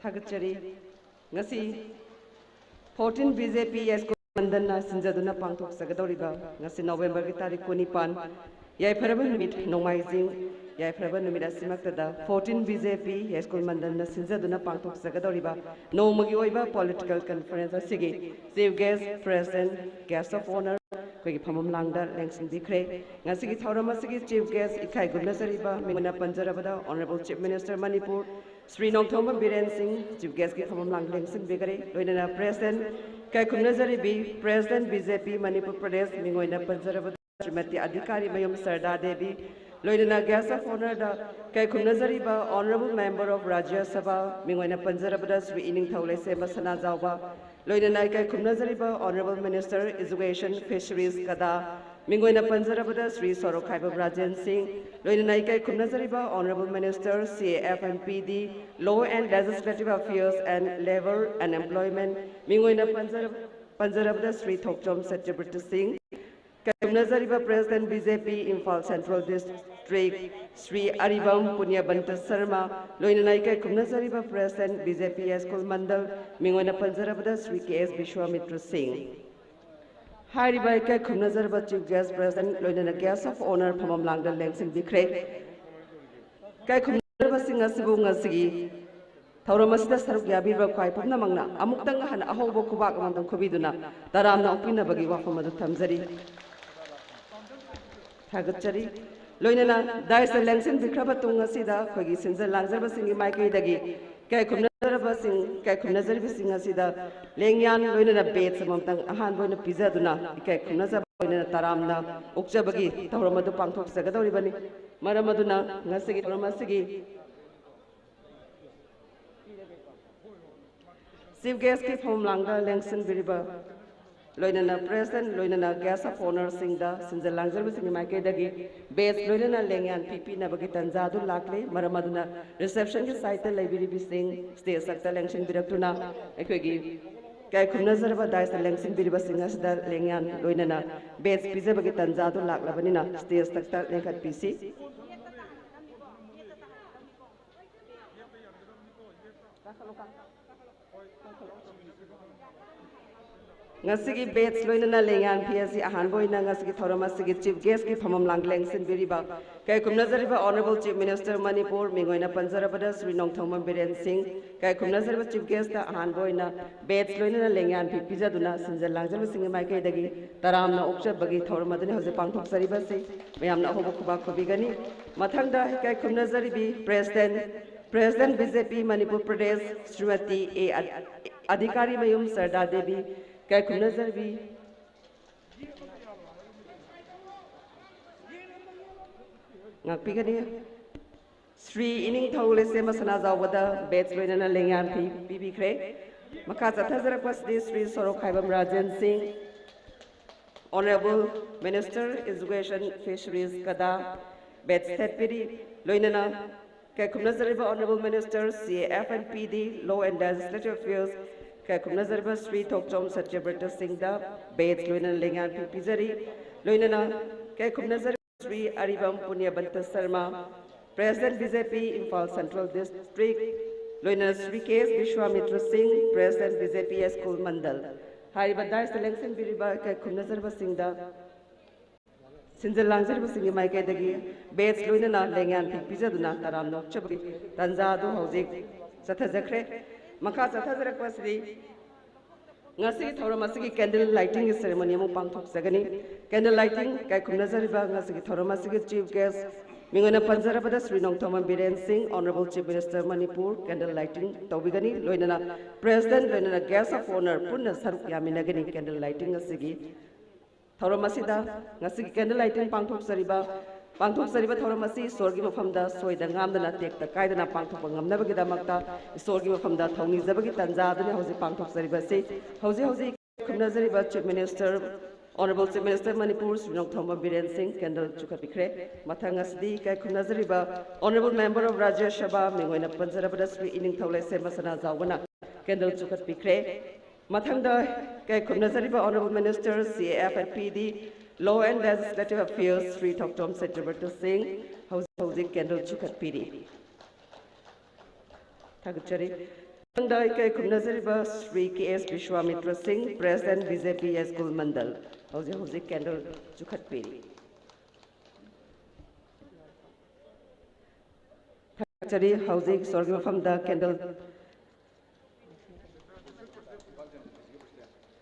ꯊꯥꯒꯠꯆꯔꯤ꯫ ꯉꯁꯤ ꯐꯣꯔꯇꯤꯟ ꯕꯤ ꯖꯦ ꯄꯤ ꯌꯥꯏꯁ꯭ꯀꯨꯜ ꯃꯟꯗꯜꯅ ꯁꯤꯟꯖꯗꯨꯅ ꯄꯥꯡꯊꯣꯛꯆꯒꯗꯧꯔꯤꯕ, ꯉꯁꯤ ꯅꯣꯕꯦꯝꯕꯔꯒꯤ ꯇꯥꯔꯤꯛ ꯀꯨꯟꯅꯤꯄꯥꯟ, ꯌꯥꯏꯐꯔꯕ ꯅꯨꯃꯤꯠ, ꯅꯣꯡꯃꯥꯏꯖꯤꯡ ꯌꯥꯏꯐꯔꯕ ꯅꯨꯃꯤꯠ ꯑꯁꯤꯃꯛꯇꯗ ꯐꯣꯔꯇꯤꯟ ꯕꯤ ꯖꯦ ꯄꯤ ꯌꯥꯏꯁ꯭ꯀꯨꯜ ꯃꯟꯗꯜꯅ ꯁꯤꯟꯖꯗꯨꯅ ꯄꯥꯡꯊꯣꯛꯆꯒꯗꯧꯔꯤꯕ ꯅꯣꯡꯃꯒꯤ ꯑꯣꯏꯕ ꯄꯣꯂꯤꯇꯤꯀꯦꯜ ꯀꯟꯐꯔꯦꯟꯁ ꯑꯁꯤꯒꯤ chief guest, president, guest of honour ꯑꯩꯈꯣꯏꯒꯤ ꯐꯝꯐꯝ ꯂꯥꯡꯗ ꯂꯦꯡꯁꯤꯟꯕꯤꯈ꯭ꯔꯦ꯫ ꯉꯁꯤꯒꯤ ꯊꯧꯔꯝ ꯑꯁꯤꯒꯤ ꯆꯤꯐ ꯒꯦꯁ꯭ꯠ ꯏꯀꯥꯏ ꯈꯨꯝꯅꯖꯔꯤꯕ ꯃꯤꯡ ꯑꯣꯏꯅ ꯄꯟꯖꯔꯕꯗ honourable chief minister Manipur Shri Nongthombam Biren Singh chief ꯒꯦꯁ꯭ꯠꯀꯤ ꯐꯝꯐꯝ ꯂꯥꯡꯗ ꯂꯦꯡꯁꯤꯟꯕꯤꯈ꯭ꯔꯦ꯫ ꯂꯣꯏꯅꯅ ꯄ꯭ꯔꯦꯁꯤꯗꯦꯟꯠ ꯏꯀꯥꯏ ꯈꯨꯝꯅꯖꯔꯤꯕꯤ president B J P Manipur Pradesh ꯃꯤꯡ ꯑꯣꯏꯅ ꯄꯟꯖꯔꯕꯗ ꯁ꯭ꯔꯤꯃꯇꯤ ꯑꯙꯤꯀꯥꯔꯤ ꯃꯌꯨꯝ ꯁꯔꯗꯥ ꯗꯦꯕꯤ, ꯂꯣꯏꯅꯅ ꯒꯦꯁ꯭ꯠ ꯑꯣꯐ ꯑꯣꯅꯔꯗ ꯏꯀꯥꯏ ꯈꯨꯝꯅꯖꯔꯤꯕ ꯑꯣꯅꯔꯦꯕꯜ ꯃꯦꯝꯕꯔ ꯑꯣꯐ ꯔꯥꯖ꯭ꯌ ꯁꯚꯥ ꯃꯤꯡ ꯑꯣꯏꯅ ꯄꯟꯖꯔꯕꯗ ꯁ꯭ꯔꯤ ꯏꯅꯤꯡꯊꯧ ꯂꯩꯁꯦꯝꯕ ꯁꯅꯥꯖꯥꯎꯕ, ꯂꯣꯏꯅꯅ ꯏꯀꯥꯏ ꯈꯨꯝꯅꯖꯔꯤꯕ ꯑꯣꯅꯔꯦꯕꯜ ꯃꯤꯅꯤꯁꯇꯔ ꯏꯖꯨꯀꯦꯁꯟ ꯐꯤꯁꯔꯤꯁ ꯀꯗꯥ, ꯃꯤꯡ ꯑꯣꯏꯅ ꯄꯟꯖꯔꯕꯗ ꯁ꯭ꯔꯤ ꯁꯣꯔꯣꯛꯈꯥꯏꯕꯝ ꯔꯥꯖꯦꯟ ꯁꯤꯡ, ꯂꯣꯏꯅꯅ ꯏꯀꯥꯏ ꯈꯨꯝꯅꯖꯔꯤꯕ honourable minister C A F N P D, Law and Legislative Affairs and Labour and Employment, ꯃꯤꯡ ꯑꯣꯏꯅ ꯄꯟꯖꯔ-, ꯄꯟꯖꯔꯕꯗ ꯁ꯭ꯔꯤ ꯊꯣꯛꯆꯣꯝ ꯁꯇ꯭ꯌꯕ꯭ꯔꯇ ꯁꯤꯡ, ꯏꯀꯥꯏ ꯈꯨꯝꯅꯖꯔꯤꯕ president B J P Imphal central district Shri ꯑꯔꯤꯕꯝ ꯄꯨꯅ꯭ꯌꯕꯟꯇ ꯁꯔꯃ, ꯂꯣꯏꯅꯅ ꯏꯀꯥꯏ ꯈꯨꯝꯅꯖꯔꯤꯕ ꯄ꯭ꯔꯦꯁꯤꯗꯦꯟꯠ ꯕꯤ ꯖꯦ ꯄꯤ ꯌꯥꯏꯁ꯭ꯀꯨꯜ ꯃꯟꯗꯜ ꯃꯤꯡ ꯑꯣꯏꯅ ꯄꯟꯖꯔꯕꯗ ꯁ꯭ꯔꯤ ꯀꯦ ꯑꯦꯁ ꯕꯤꯁ꯭ꯋꯥꯃꯤꯇ꯭ꯔ ꯁꯤꯡ꯫ ꯍꯥꯏꯔꯤꯕ ꯏꯀꯥꯏ ꯈꯨꯝꯅꯖꯔꯕ ꯆꯤꯐ ꯒꯦꯁ꯭ꯠ, ꯄ꯭ꯔꯦꯁꯤꯗꯦꯟꯠ, ꯂꯣꯏꯅꯅ ꯒꯦꯁ꯭ꯠ ꯑꯣꯐ ꯑꯣꯅꯔ ꯐꯝꯐꯝ ꯂꯥꯡꯗ ꯂꯦꯡꯁꯤꯟꯕꯤꯈ꯭ꯔꯦ꯫ ꯏꯀꯥꯏ ꯈꯨꯝꯅꯖꯔꯕꯁꯤꯡ ꯑꯁꯤꯕꯨ ꯉꯁꯤꯒꯤ ꯊꯧꯔꯝ ꯑꯁꯤꯗ ꯁꯔꯨꯛ ꯌꯥꯕꯤꯔꯤꯕ ꯈ꯭ꯋꯥꯏ ꯄꯨꯝꯅꯃꯛꯅ ꯑꯃꯨꯛꯇꯪ ꯍꯟꯅ ꯑꯍꯧꯕ ꯈꯨꯕꯥꯛ ꯑꯃꯃꯝꯇꯪ ꯈꯨꯕꯤꯗꯨꯅ ꯇꯔꯥꯝꯅ ꯑꯣꯛꯄꯤꯅꯕꯒꯤ ꯋꯥꯐꯝ ꯑꯗꯨ ꯊꯝꯖꯔꯤ꯫ ꯊꯥꯒꯠꯆꯔꯤ꯫ ꯂꯣꯏꯅꯅ ꯗꯥꯏꯁꯇ ꯂꯦꯡꯁꯤꯟꯕꯤꯈ꯭ꯔꯕ ꯇꯨꯡ ꯑꯁꯤꯗ ꯑꯩꯈꯣꯏꯒꯤ ꯁꯤꯟꯖ ꯂꯥꯡꯖꯔꯕꯁꯤꯡꯒꯤ ꯃꯥꯏꯀꯩꯗꯒꯤ ꯏꯀꯥꯏ ꯈꯨꯝꯅꯖꯔꯕꯁꯤꯡ, ꯏꯀꯥꯏ ꯈꯨꯝꯅꯖꯔꯤꯕꯁꯤꯡ ꯑꯁꯤꯗ ꯂꯦꯡꯌꯥꯟ ꯂꯣꯏꯅꯅ ꯕꯦꯠꯁ ꯑꯃꯃꯝꯇꯪ ꯑꯍꯥꯟꯕ ꯑꯣꯏꯅ ꯄꯤꯖꯗꯨꯅ ꯏꯀꯥꯏ ꯈꯨꯝꯅꯖꯕ ꯂꯣꯏꯅꯅ ꯇꯔꯥꯝꯅ ꯑꯣꯛꯆꯕꯒꯤ ꯊꯧꯔꯝ ꯑꯗꯨ ꯄꯥꯡꯊꯣꯛꯆꯒꯗꯧꯔꯤꯕꯅꯤ꯫ ꯃꯔꯝ ꯑꯗꯨꯅ ꯉꯁꯤꯒꯤ ꯊꯧꯔꯝ ꯑꯁꯤꯒꯤ ꯆꯤꯐ ꯒꯦꯁ꯭ꯠꯀꯤ ꯐꯝꯐꯝ ꯂꯥꯡꯗ ꯂꯦꯡꯁꯤꯟꯕꯤꯔꯤꯕ ꯂꯣꯏꯅꯅ President, ꯂꯣꯏꯅꯅ Guest of Honourꯁꯤꯡꯗ ꯁꯤꯟꯖ ꯂꯥꯡꯖꯔꯕꯁꯤꯡꯒꯤ ꯃꯥꯏꯀꯩꯗꯒꯤ badge ꯂꯣꯏꯅꯅ ꯂꯦꯡꯌꯥꯟ ꯐꯤ ꯄꯤꯅꯕꯒꯤ ꯇꯥꯟꯖꯥ ꯑꯗꯨ ꯂꯥꯛꯂꯦ꯫ ꯃꯔꯝ ꯑꯗꯨꯅ receptionꯒꯤ sideꯇ ꯂꯩꯕꯤꯔꯤꯕꯁꯤꯡ stage ꯊꯛꯇ ꯂꯦꯡꯁꯤꯟꯕꯤꯔꯛꯇꯨꯅ ꯑꯩꯈꯣꯏꯒꯤ ꯏꯀꯥꯏ ꯈꯨꯝꯅꯖꯔꯕ dais ꯂꯦꯡꯁꯤꯟꯕꯤꯔꯤꯕꯁꯤꯡ ꯑꯁꯤꯗ ꯂꯦꯡꯌꯥꯟ ꯂꯣꯏꯅꯅ badge ꯄꯤꯖꯕꯒꯤ ꯇꯥꯟꯖꯥ ꯑꯗꯨ ꯂꯥꯛꯂꯕꯅꯤꯅ stage ꯊꯛꯇ ꯂꯦꯡꯈꯠꯄꯤꯁꯤ꯫ ꯉꯁꯤꯒꯤ badge ꯂꯣꯏꯅꯅ ꯂꯦꯡꯌꯥꯟ ꯐꯤ ꯑꯁꯤ ꯑꯍꯥꯟꯕ ꯑꯣꯏꯅ ꯉꯁꯤꯒꯤ ꯊꯧꯔꯝ ꯑꯁꯤꯒꯤ Chief Guestꯀꯤ ꯐꯝꯐꯝ ꯂꯥꯡꯗ ꯂꯦꯡꯁꯤꯟꯕꯤꯔꯤꯕ ꯏꯀꯥꯏ ꯈꯨꯝꯅꯖꯔꯤꯕ Honourable Chief Minister ꯃꯅꯤꯄꯨꯔ, ꯃꯤꯡ ꯑꯣꯏꯅ ꯄꯟꯖꯔꯕꯗ ꯁ꯭ꯔꯤ ꯅꯣꯡꯊꯣꯝꯕꯝ ꯕꯤꯔꯦꯟ ꯁꯤꯡ, ꯏꯀꯥꯏ ꯈꯨꯝꯅꯖꯔꯤꯕ Chief Guestꯇ ꯑꯍꯥꯟꯕ ꯑꯣꯏꯅ badge ꯂꯣꯏꯅꯅ ꯂꯦꯡꯌꯥꯟ ꯐꯤ ꯄꯤꯖꯗꯨꯅ ꯁꯤꯟꯖ ꯂꯥꯡꯖꯕꯁꯤꯡꯒꯤ ꯃꯥꯏꯀꯩꯗꯒꯤ ꯇꯔꯥꯝꯅ ꯑꯣꯛꯆꯕꯒꯤ ꯊꯧꯔꯝ ꯑꯗꯨꯅꯤ ꯍꯧꯖꯤꯛ ꯄꯥꯡꯊꯣꯛꯆꯔꯤꯕꯁꯤ꯫ ꯃꯌꯥꯝꯅ ꯑꯍꯧꯕ ꯈꯨꯕꯥꯛ ꯈꯨꯕꯤꯒꯅꯤ꯫ ꯃꯊꯪꯗ ꯏꯀꯥꯏ ꯈꯨꯝꯅꯖꯔꯤꯕꯤ President, President BJP Manipur Pradesh Shrimati ꯑꯦ ꯑꯗꯤꯀꯥꯔꯤ ꯃꯌꯨꯝ ꯁꯔꯗꯥ ꯗꯦꯕꯤ, ꯏꯀꯥꯏ ꯈꯨꯝꯅꯖꯔꯤꯕꯤ ꯉꯥꯛꯄꯤꯒꯅꯤ꯫ ꯁ꯭ꯔꯤ ꯏꯅꯤꯡꯊꯧ ꯂꯩꯁꯦꯝꯕ ꯁꯅꯥꯖꯥꯎꯕꯗ badge ꯂꯣꯏꯅꯅ ꯂꯦꯡꯌꯥꯟ ꯐꯤ ꯄꯤꯕꯤꯈ꯭ꯔꯦ꯫ ꯃꯈꯥ ꯆꯠꯊꯖꯔꯛꯄꯁꯤꯗꯤ ꯁ꯭ꯔꯤ ꯁꯣꯔꯣꯛꯈꯥꯏꯕꯝ ꯔꯥꯖꯦꯟ ꯁꯤꯡ, Honourable Minister Education Fisheries ꯀꯗꯥ badge ꯊꯦꯠꯄꯤꯔꯤ꯫ ꯂꯣꯏꯅꯅ ꯏꯀꯥꯏ ꯈꯨꯝꯅꯖꯔꯤꯕ Honourable Minister C A F and P D, Law and Legislative Affairs, ꯏꯀꯥꯏ ꯈꯨꯝꯅꯖꯔꯤꯕ ꯁ꯭ꯔꯤ ꯊꯣꯛꯆꯣꯝ ꯁꯇ꯭ꯌꯕ꯭ꯔꯇ ꯁꯤꯡꯗ badge ꯂꯣꯏꯅꯅ ꯂꯦꯡꯌꯥꯟ ꯐꯤ ꯄꯤꯖꯔꯤ꯫ ꯂꯣꯏꯅꯅ ꯏꯀꯥꯏ ꯈꯨꯝꯅꯖꯔꯤꯕ ꯁ꯭ꯔꯤ ꯑꯔꯤꯕꯝ ꯄꯨꯅ꯭ꯌꯕꯟꯇ Sharma, President BJP Imphal Central District, ꯂꯣꯏꯅꯅ ꯁ꯭ꯔꯤ ꯀꯦ ꯑꯦꯁ ꯕꯤꯁ꯭ꯋꯥꯃꯤꯇ꯭ꯔ ꯁꯤꯡ, President BJP School Mandal꯫ ꯍꯥꯏꯔꯤꯕ daisꯇ ꯂꯦꯡꯁꯤꯟꯕꯤꯔꯤꯕ ꯏꯀꯥꯏ ꯈꯨꯝꯅꯖꯔꯤꯕꯁꯤꯡꯗ ꯁꯤꯟꯖ ꯂꯥꯡꯖꯔꯤꯕꯁꯤꯡꯒꯤ ꯃꯥꯏꯀꯩꯗꯒꯤ badge ꯂꯣꯏꯅꯅ ꯂꯦꯡꯌꯥꯟ ꯐꯤ ꯄꯤꯖꯗꯨꯅ ꯇꯔꯥꯝꯅ ꯑꯣꯛꯆꯕꯒꯤ ꯇꯥꯟꯖꯥ ꯑꯗꯨ ꯍꯧꯖꯤꯛ ꯆꯠꯊꯖꯈ꯭ꯔꯦ꯫ ꯃꯈꯥ ꯆꯠꯊꯖꯔꯛꯄ ꯑꯁꯤꯗꯤ ꯉꯁꯤꯒꯤ ꯊꯧꯔꯝ ꯑꯁꯤꯒꯤ candle lightingꯒꯤ ceremony ꯑꯃꯨꯛ ꯄꯥꯡꯊꯣꯛꯆꯒꯅꯤ꯫ Candle lighting ꯏꯀꯥꯏ ꯈꯨꯝꯅꯖꯔꯤꯕ ꯉꯁꯤꯒꯤ ꯊꯧꯔꯝ ꯑꯁꯤꯒꯤ Chief Guest, ꯃꯤꯡ ꯑꯣꯏꯅ ꯄꯟꯖꯔꯕꯗ ꯁ꯭ꯔꯤ ꯅꯣꯡꯊꯣꯝꯕꯝ ꯕꯤꯔꯦꯟ ꯁꯤꯡ, Honourable Chief Minister Manipur, candle lighting ꯇꯧꯕꯤꯒꯅꯤ꯫ ꯂꯣꯏꯅꯅ President, ꯂꯣꯏꯅꯅ Guest of Honour ꯄꯨꯟꯅ ꯁꯔꯨꯛ ꯌꯥꯃꯤꯟꯅꯒꯅꯤ candle lighting ꯑꯁꯤꯒꯤ ꯊꯧꯔꯝ ꯑꯁꯤꯗ ꯉꯁꯤꯒꯤ candle lighting ꯄꯥꯡꯊꯣꯛꯆꯔꯤꯕ, ꯄꯥꯡꯊꯣꯛꯆꯔꯤꯕ ꯊꯧꯔꯝ ꯑꯁꯤ ꯏꯁꯣꯔꯒꯤ ꯃꯐꯝꯗ ꯁꯣꯏꯗ ꯉꯥꯝꯗꯅ ꯇꯦꯛꯇ ꯀꯥꯏꯗꯅ ꯄꯥꯡꯊꯣꯛꯄ ꯉꯝꯅꯕꯒꯤꯗꯃꯛꯇ ꯏꯁꯣꯔꯒꯤ ꯃꯐꯝꯗ ꯊꯧꯅꯤꯖꯕꯒꯤ ꯇꯥꯟꯖꯥ ꯑꯗꯨꯅꯤ ꯍꯧꯖꯤꯛ ꯄꯥꯡꯊꯣꯛꯆꯔꯤꯕꯁꯤ꯫ ꯍꯧꯖꯤꯛ ꯍꯧꯖꯤꯛ ꯈꯨꯝꯅꯖꯔꯤꯕ Chief Minister, Honorable Chief Minister Manipur Shri Nongthombam Biren ꯁꯤꯡ candle ꯆꯨꯈꯠꯄꯤꯈ꯭ꯔꯦ꯫ ꯃꯊꯪ ꯑꯁꯤꯗꯤ ꯏꯀꯥꯏ ꯈꯨꯝꯅꯖꯔꯤꯕ Honorable Member of Rajya Sabha, ꯃꯤꯡ ꯑꯣꯏꯅ ꯄꯟꯖꯔꯕꯗ ꯁ꯭ꯔꯤ ꯏꯅꯤꯡꯊꯧ ꯂꯩꯁꯦꯝꯕ ꯁꯅꯥꯖꯥꯎꯕꯅ candle ꯆꯨꯈꯠꯄꯤꯈ꯭ꯔꯦ꯫ ꯃꯊꯪꯗ ꯏꯀꯥꯏ ꯈꯨꯝꯅꯖꯔꯤꯕ Honorable Minister C A F and P D, Law and Legislative Affairs, Shri ꯊꯣꯛꯇꯣꯝ ꯁꯇ꯭ꯌꯕ꯭ꯔꯇ ꯁꯤꯡ ꯍꯧꯖꯤꯛ ꯍꯧꯖꯤꯛ candle ꯆꯨꯈꯠꯄꯤꯔꯤ꯫ ꯊꯥꯒꯠꯆꯔꯤ꯫ ꯃꯊꯪꯗ ꯏꯀꯥꯏ ꯈꯨꯝꯅꯖꯔꯤꯕ ꯁ꯭ꯔꯤ ꯀꯦ ꯑꯦꯁ ꯕꯤꯁ꯭ꯋꯥꯃꯤꯇ꯭ꯔ ꯁꯤꯡ, President B J P Yaskul Mandal, ꯍꯧꯖꯤꯛ ꯍꯧꯖꯤꯛ candle ꯆꯨꯈꯠꯄꯤꯔꯤ꯫ ꯊꯥꯒꯠꯆꯔꯤ꯫ ꯍꯧꯖꯤꯛ ꯏꯁꯣꯔꯒꯤ ꯃꯐꯝꯗ candle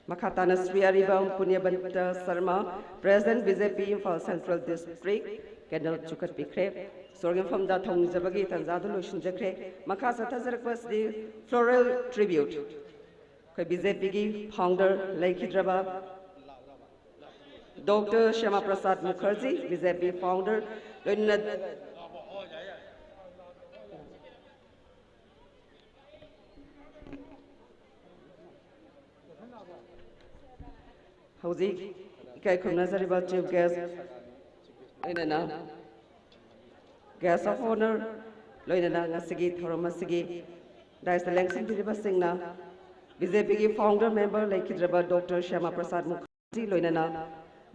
ꯃꯈꯥ ꯇꯥꯅ ꯁ꯭ꯔꯤ ꯑꯔꯤꯕꯝ ꯄꯨꯅ꯭ꯌꯕꯟꯇ Sharma, President B J P Imphal Central District, candle ꯆꯨꯈꯠꯄꯤꯈ꯭ꯔꯦ꯫ ꯏꯁꯣꯔꯒꯤ ꯃꯐꯝꯗ ꯊꯧꯅꯤꯖꯕꯒꯤ ꯇꯥꯟꯖꯥꯗꯨ ꯂꯣꯏꯁꯤꯟꯖꯈ꯭ꯔꯦ꯫ ꯃꯈꯥ ꯆꯠꯊꯖꯔꯛꯄ ꯑꯁꯤꯗꯤ floral tribute꯫ ꯑꯩꯈꯣꯏ B J P ꯒꯤ founder ꯂꯩꯈꯤꯗ꯭ꯔꯕ Doctor Shyama Prasad Mukherjee, B J P founder, ꯂꯣꯏꯅꯅ ꯍꯧꯖꯤꯛ ꯏꯀꯥꯏ ꯈꯨꯝꯅꯖꯔꯤꯕ Chief Guest, ꯂꯣꯏꯅꯅ Guest of Honour, ꯂꯣꯏꯅꯅ ꯉꯁꯤꯒꯤ ꯊꯧꯔꯝ ꯑꯁꯤꯒꯤ dais ꯇ ꯂꯦꯡꯁꯤꯟꯕꯤꯔꯤꯕꯁꯤꯡꯅ B J P ꯒꯤ founder member ꯂꯩꯈꯤꯗ꯭ꯔꯕ Doctor Shyama Prasad Mukherjee, ꯂꯣꯏꯅꯅ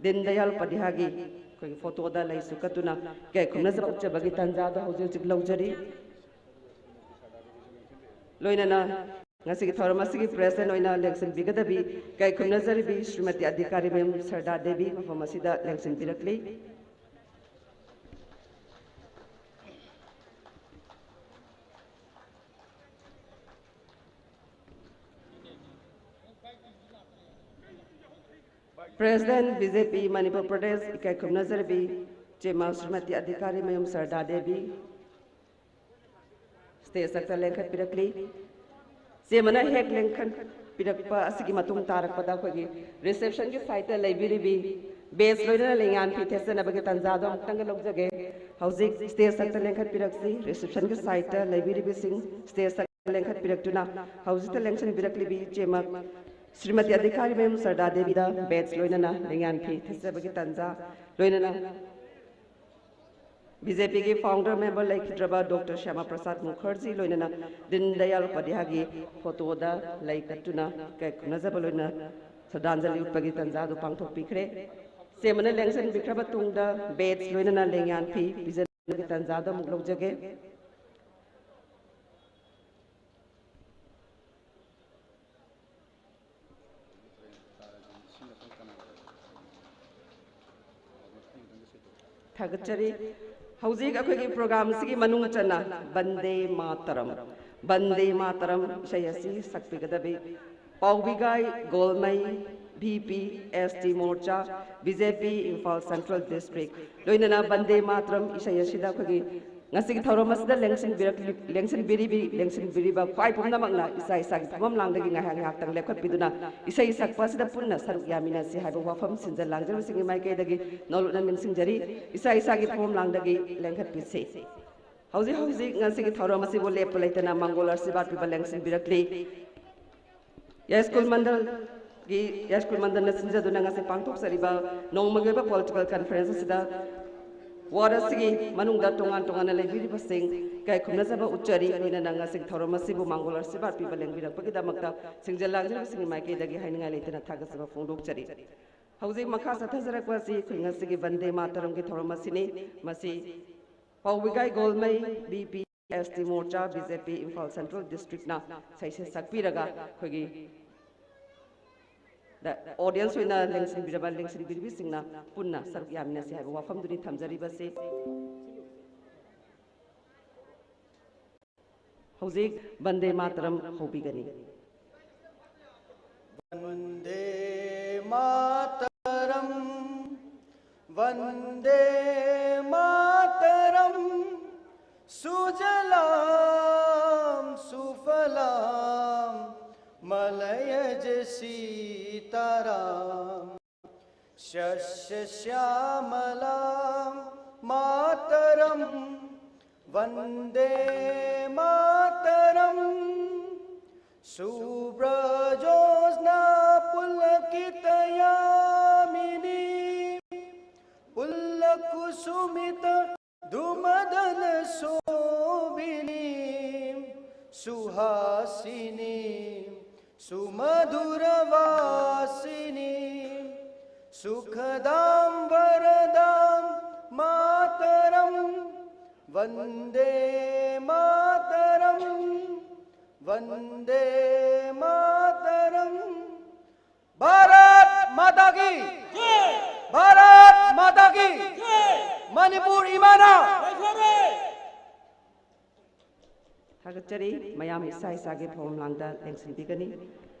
ꯗꯤꯟ ꯗꯌꯥꯜ ꯎꯄꯥꯙ꯭ꯌꯥꯒꯤ ꯑꯩꯈꯣꯏꯒꯤ photo ꯗ ꯂꯩꯁꯨ ꯀꯠꯇꯨꯅ ꯏꯀꯥꯏ ꯈꯨꯝꯅꯖꯕ ꯎꯠꯆꯕꯒꯤ ꯇꯥꯟꯖꯥꯗꯣ ꯍꯧꯖꯤꯛ ꯍꯧꯖꯤꯛ ꯂꯧꯖꯔꯤ꯫ ꯂꯣꯏꯅꯅ ꯉꯁꯤꯒꯤ ꯊꯧꯔꯝ ꯑꯁꯤꯒꯤ President ꯑꯣꯏꯅ ꯂꯦꯡꯁꯤꯟꯕꯤꯒꯗꯕꯤ ꯏꯀꯥꯏ ꯈꯨꯝꯅꯖꯔꯤꯕꯤ ꯁ꯭ꯔꯤꯃꯇꯤ ꯑꯙꯤꯀꯥꯔꯤꯃꯌꯨꯝ ꯁꯔꯗꯥ ꯗꯦꯕꯤ ꯃꯐꯝ ꯑꯁꯤꯗ ꯂꯦꯡꯁꯤꯟꯕꯤꯔꯛꯂꯤ꯫ President B J P Manipur Pradesh, ꯏꯀꯥꯏ ꯈꯨꯝꯅꯖꯔꯕꯤ ꯆꯦꯃ ꯁ꯭ꯔꯤꯃꯇꯤ ꯑꯙꯤꯀꯥꯔꯤꯃꯌꯨꯝ ꯁꯔꯗꯥ ꯗꯦꯕꯤ stage ꯇ ꯂꯦꯡꯈꯠꯄꯤꯔꯛꯂꯤ꯫ ꯆꯦꯃꯅ ꯍꯦꯛ ꯂꯦꯡꯈꯠꯄꯤꯔꯛꯄ ꯑꯁꯤꯒꯤ ꯃꯇꯨꯡ ꯇꯥꯔꯛꯄꯗ ꯑꯩꯈꯣꯏꯒꯤ reception ꯒꯤ side ꯇ ꯂꯩꯕꯤꯔꯤꯕꯤ badge ꯂꯣꯏꯅꯅ ꯂꯩꯉꯥꯟ ꯐꯤ ꯊꯦꯠꯆꯅꯕꯒꯤ ꯇꯥꯟꯖꯥꯗꯣ ꯑꯃꯨꯛꯇꯪꯒ ꯂꯧꯖꯒꯦ꯫ ꯍꯧꯖꯤꯛ stage ꯇ ꯂꯦꯡꯈꯠꯄꯤꯔꯛꯁꯤ꯫ Reception ꯒꯤ side ꯇ ꯂꯩꯕꯤꯔꯤꯕꯁꯤꯡ stage ꯇ ꯂꯦꯡꯈꯠꯄꯤꯔꯛꯇꯨꯅ ꯍꯧꯖꯤꯛꯇ ꯂꯦꯡꯁꯤꯟꯕꯤꯔꯛꯂꯤꯕꯤ ꯏꯆꯦꯃ ꯁ꯭ꯔꯤꯃꯇꯤ ꯑꯙꯤꯀꯥꯔꯤ ꯃꯌꯨꯝ ꯁꯔꯗꯥ ꯗꯦꯕꯤꯗ ꯕꯦꯖ ꯂꯣꯏꯅꯅ ꯂꯦꯡꯌꯥꯟ ꯐꯤ ꯊꯤꯖꯕꯒꯤ ꯇꯥꯟꯖꯥ, ꯂꯣꯏꯅꯅ ꯕꯤ ꯖꯦ ꯄꯤꯒꯤ ꯐꯥꯎꯟꯗꯔ ꯃꯦꯝꯕꯔ ꯂꯩꯈꯤꯗ꯭ꯔꯕ ꯗꯣꯛꯇꯔ ꯁ꯭ꯌꯥꯃꯥ ꯄ꯭ꯔꯁꯥꯗ ꯃꯨꯈꯔꯖꯤ ꯂꯣꯏꯅꯅ ꯗꯤꯟ ꯗꯌꯥꯜ ꯎꯄꯥꯙ꯭ꯌꯥꯒꯤ ꯐꯣꯇꯣꯗ ꯂꯩ ꯀꯠꯇꯨꯅ ꯏꯀꯥꯏ ꯈꯨꯝꯅꯖꯕ ꯂꯣꯏꯅꯅ ꯁ꯭ꯔꯗꯥꯟꯖꯂꯤ ꯎꯠꯄꯒꯤ ꯇꯥꯟꯖꯥ ꯑꯗꯨ ꯄꯥꯡꯊꯣꯛꯄꯤꯈ꯭ꯔꯦ꯫ ꯁꯦꯝꯕꯅ ꯂꯦꯡꯁꯤꯟꯕꯤꯈ꯭ꯔꯕ ꯇꯨꯡꯗ ꯕꯦꯖ ꯂꯣꯏꯅꯅ ꯂꯦꯡꯌꯥꯟ ꯐꯤ ꯄꯤꯖꯅꯕꯒꯤ ꯇꯥꯟꯖꯥꯗꯣ ꯑꯃꯨꯛ ꯂꯧꯖꯒꯦ꯫ ꯊꯥꯒꯠꯆꯔꯤ꯫ ꯍꯧꯖꯤꯛ ꯑꯩꯈꯣꯏꯒꯤ ꯄ꯭ꯔꯣꯒ꯭ꯔꯥꯝ ꯑꯁꯤꯒꯤ ꯃꯅꯨꯡ ꯆꯟꯅ ꯕꯟꯗꯦ ꯃꯥꯇꯔꯝ, ꯕꯟꯗꯦ ꯃꯥꯇꯔꯝ ꯏꯁꯩ ꯑꯁꯤ ꯁꯛꯄꯤꯒꯗꯕꯤ ꯄꯥꯎꯕꯤꯒꯥꯏ ꯒꯣꯜꯃꯩ, V P, S T Morcha, B J P, Imphal central district, ꯂꯣꯏꯅꯅ ꯕꯟꯗꯦ ꯃꯥꯇꯔꯝ ꯏꯁꯩ ꯑꯁꯤꯗ ꯑꯩꯈꯣꯏꯒꯤ ꯉꯁꯤꯒꯤ ꯊꯧꯔꯝ ꯑꯁꯤꯗ ꯂꯦꯡꯁꯤꯟꯕꯤꯔꯛꯂꯤ-, ꯂꯦꯡꯁꯤꯟꯕꯤꯔꯤꯕꯤ, ꯂꯦꯡꯁꯤꯟꯕꯤꯔꯤꯕ ꯈ꯭ꯋꯥꯏ ꯄꯨꯝꯅꯃꯛꯅ ꯏꯁꯥ ꯏꯁꯥꯒꯤ ꯐꯝꯐꯝ ꯂꯥꯡꯗꯒꯤ ꯉꯥꯏꯍꯥꯛ ꯉꯥꯏꯍꯥꯛꯇꯪ ꯂꯦꯞꯈꯠꯄꯤꯗꯨꯅ ꯏꯁꯩ ꯁꯛꯄ ꯑꯁꯤꯗ ꯄꯨꯟꯅ ꯁꯔꯨꯛ ꯌꯥꯃꯤꯟꯅꯁꯤ ꯍꯥꯏꯕ ꯋꯥꯐꯝ ꯁꯤꯟꯖ ꯂꯥꯡꯖꯕꯁꯤꯡꯒꯤ ꯃꯥꯏꯀꯩꯗꯒꯤ ꯅꯧꯂꯨꯛꯅ ꯅꯤꯡꯁꯤꯡꯖꯔꯤ꯫ ꯏꯁꯥ ꯏꯁꯥꯒꯤ ꯐꯝꯐꯝ ꯂꯥꯡꯗꯒꯤ ꯂꯦꯡꯈꯠꯄꯤꯁꯤ꯫ ꯍꯧꯖꯤꯛ ꯍꯧꯖꯤꯛ ꯉꯁꯤꯒꯤ ꯊꯧꯔꯝ ꯑꯁꯤꯕꯨ ꯂꯦꯞꯄ ꯂꯩꯇꯅ ꯃꯪꯒꯣꯜ ꯑꯥꯁꯤꯔꯕꯥꯗ ꯄꯤꯕ ꯂꯦꯡꯁꯤꯟꯕꯤꯔꯛꯂꯤ꯫ ꯌꯥꯏꯁ꯭ꯀꯨꯜ ꯃꯟꯗꯜꯒꯤ, ꯌꯥꯏꯁ꯭ꯀꯨꯜ ꯃꯟꯗꯜꯅ ꯁꯤꯟꯖꯗꯨꯅ ꯉꯁꯤ ꯄꯥꯡꯊꯣꯛꯆꯔꯤꯕ ꯅꯣꯡꯃꯒꯤ ꯑꯣꯏꯕ ꯄꯣꯂꯤꯇꯤꯀꯦꯜ ꯀꯟꯐꯔꯦꯟꯁ ꯑꯁꯤꯗ ꯋꯥꯔꯗ ꯑꯁꯤꯒꯤ ꯃꯅꯨꯡꯗ ꯇꯣꯉꯥꯟ ꯇꯣꯉꯥꯟꯅ ꯂꯩꯕꯤꯔꯤꯕꯁꯤꯡ ꯏꯀꯥꯏ ꯈꯨꯝꯅꯖꯕ ꯎꯠꯆꯔꯤ꯫ ꯂꯣꯏꯅꯅ ꯉꯁꯤꯒꯤ ꯊꯧꯔꯝ ꯑꯁꯤꯕꯨ ꯃꯥꯡꯒꯣꯜ ꯑꯥꯁꯤꯔꯕꯥꯗ ꯄꯤꯕ ꯂꯦꯡꯕꯤꯔꯛꯄꯒꯤꯗꯃꯛꯇ ꯁꯤꯡꯖꯦꯜ ꯂꯥꯡꯖꯔꯤꯕꯁꯤꯡꯒꯤ ꯃꯥꯏꯀꯩꯗꯒꯤ ꯍꯥꯏꯅꯤꯡꯉꯥꯏ ꯂꯩꯇꯅ ꯊꯥꯒꯠꯆꯕ ꯐꯣꯡꯗꯣꯛꯆꯔꯤ꯫ ꯍꯧꯖꯤꯛ ꯃꯈꯥ ꯆꯠꯊꯖꯔꯛꯄ ꯑꯁꯤ ꯑꯩꯈꯣꯏ ꯉꯁꯤꯒꯤ ꯕꯟꯗꯦ ꯃꯥꯇꯔꯝꯒꯤ ꯊꯧꯔꯝ ꯑꯁꯤꯅꯤ꯫ ꯃꯁꯤ ꯄꯥꯎꯕꯤꯒꯥꯏ ꯒꯣꯜꯃꯩ, B P, S T Morcha, B J P, Imphal central ꯗꯤꯁꯇ꯭ꯔꯤꯛꯅ ꯏꯁꯩꯁꯦ ꯁꯛꯄꯤꯔꯒ ꯑꯩꯈꯣꯏꯒꯤ ꯑꯣꯗꯤꯌꯦꯟꯁ ꯑꯣꯏꯅ ꯂꯦꯡꯁꯤꯟꯕꯤꯔꯕ ꯂꯦꯡꯁꯤꯟꯕꯤꯔꯤꯕꯁꯤꯡꯅ ꯄꯨꯟꯅ ꯁꯔꯨꯛ ꯌꯥꯃꯤꯟꯅꯁꯤ ꯍꯥꯏꯕ ꯋꯥꯐꯝꯗꯨꯅꯤ ꯊꯝꯖꯔꯤꯕꯁꯤ꯫ ꯍꯧꯖꯤꯛ ꯕꯟꯗꯦ ꯃꯥꯇꯔꯝ ꯍꯧꯕꯤꯒꯅꯤ꯫ वन्दे मातरम्, वन्दे मातरम्। सुजलां सुफलां मलयज सीताराम। शस्यश्यामलां मातरं वन्दे मातरम्। शुभ्रजोत्स्ना सुमधुरवासिनी सुखदां वरदां मातरं वन्दे मातरं वन्दे मातरं। भारत माता की, भारत माता की। मणिपुर इमाना। ꯊꯥꯒꯠꯆꯔꯤ꯫ ꯃꯌꯥꯝ ꯏꯁꯥ ꯏꯁꯥꯒꯤ ꯐꯝꯐꯝ ꯂꯥꯡꯗ ꯂꯦꯡꯁꯤꯟꯕꯤꯒꯅꯤ꯫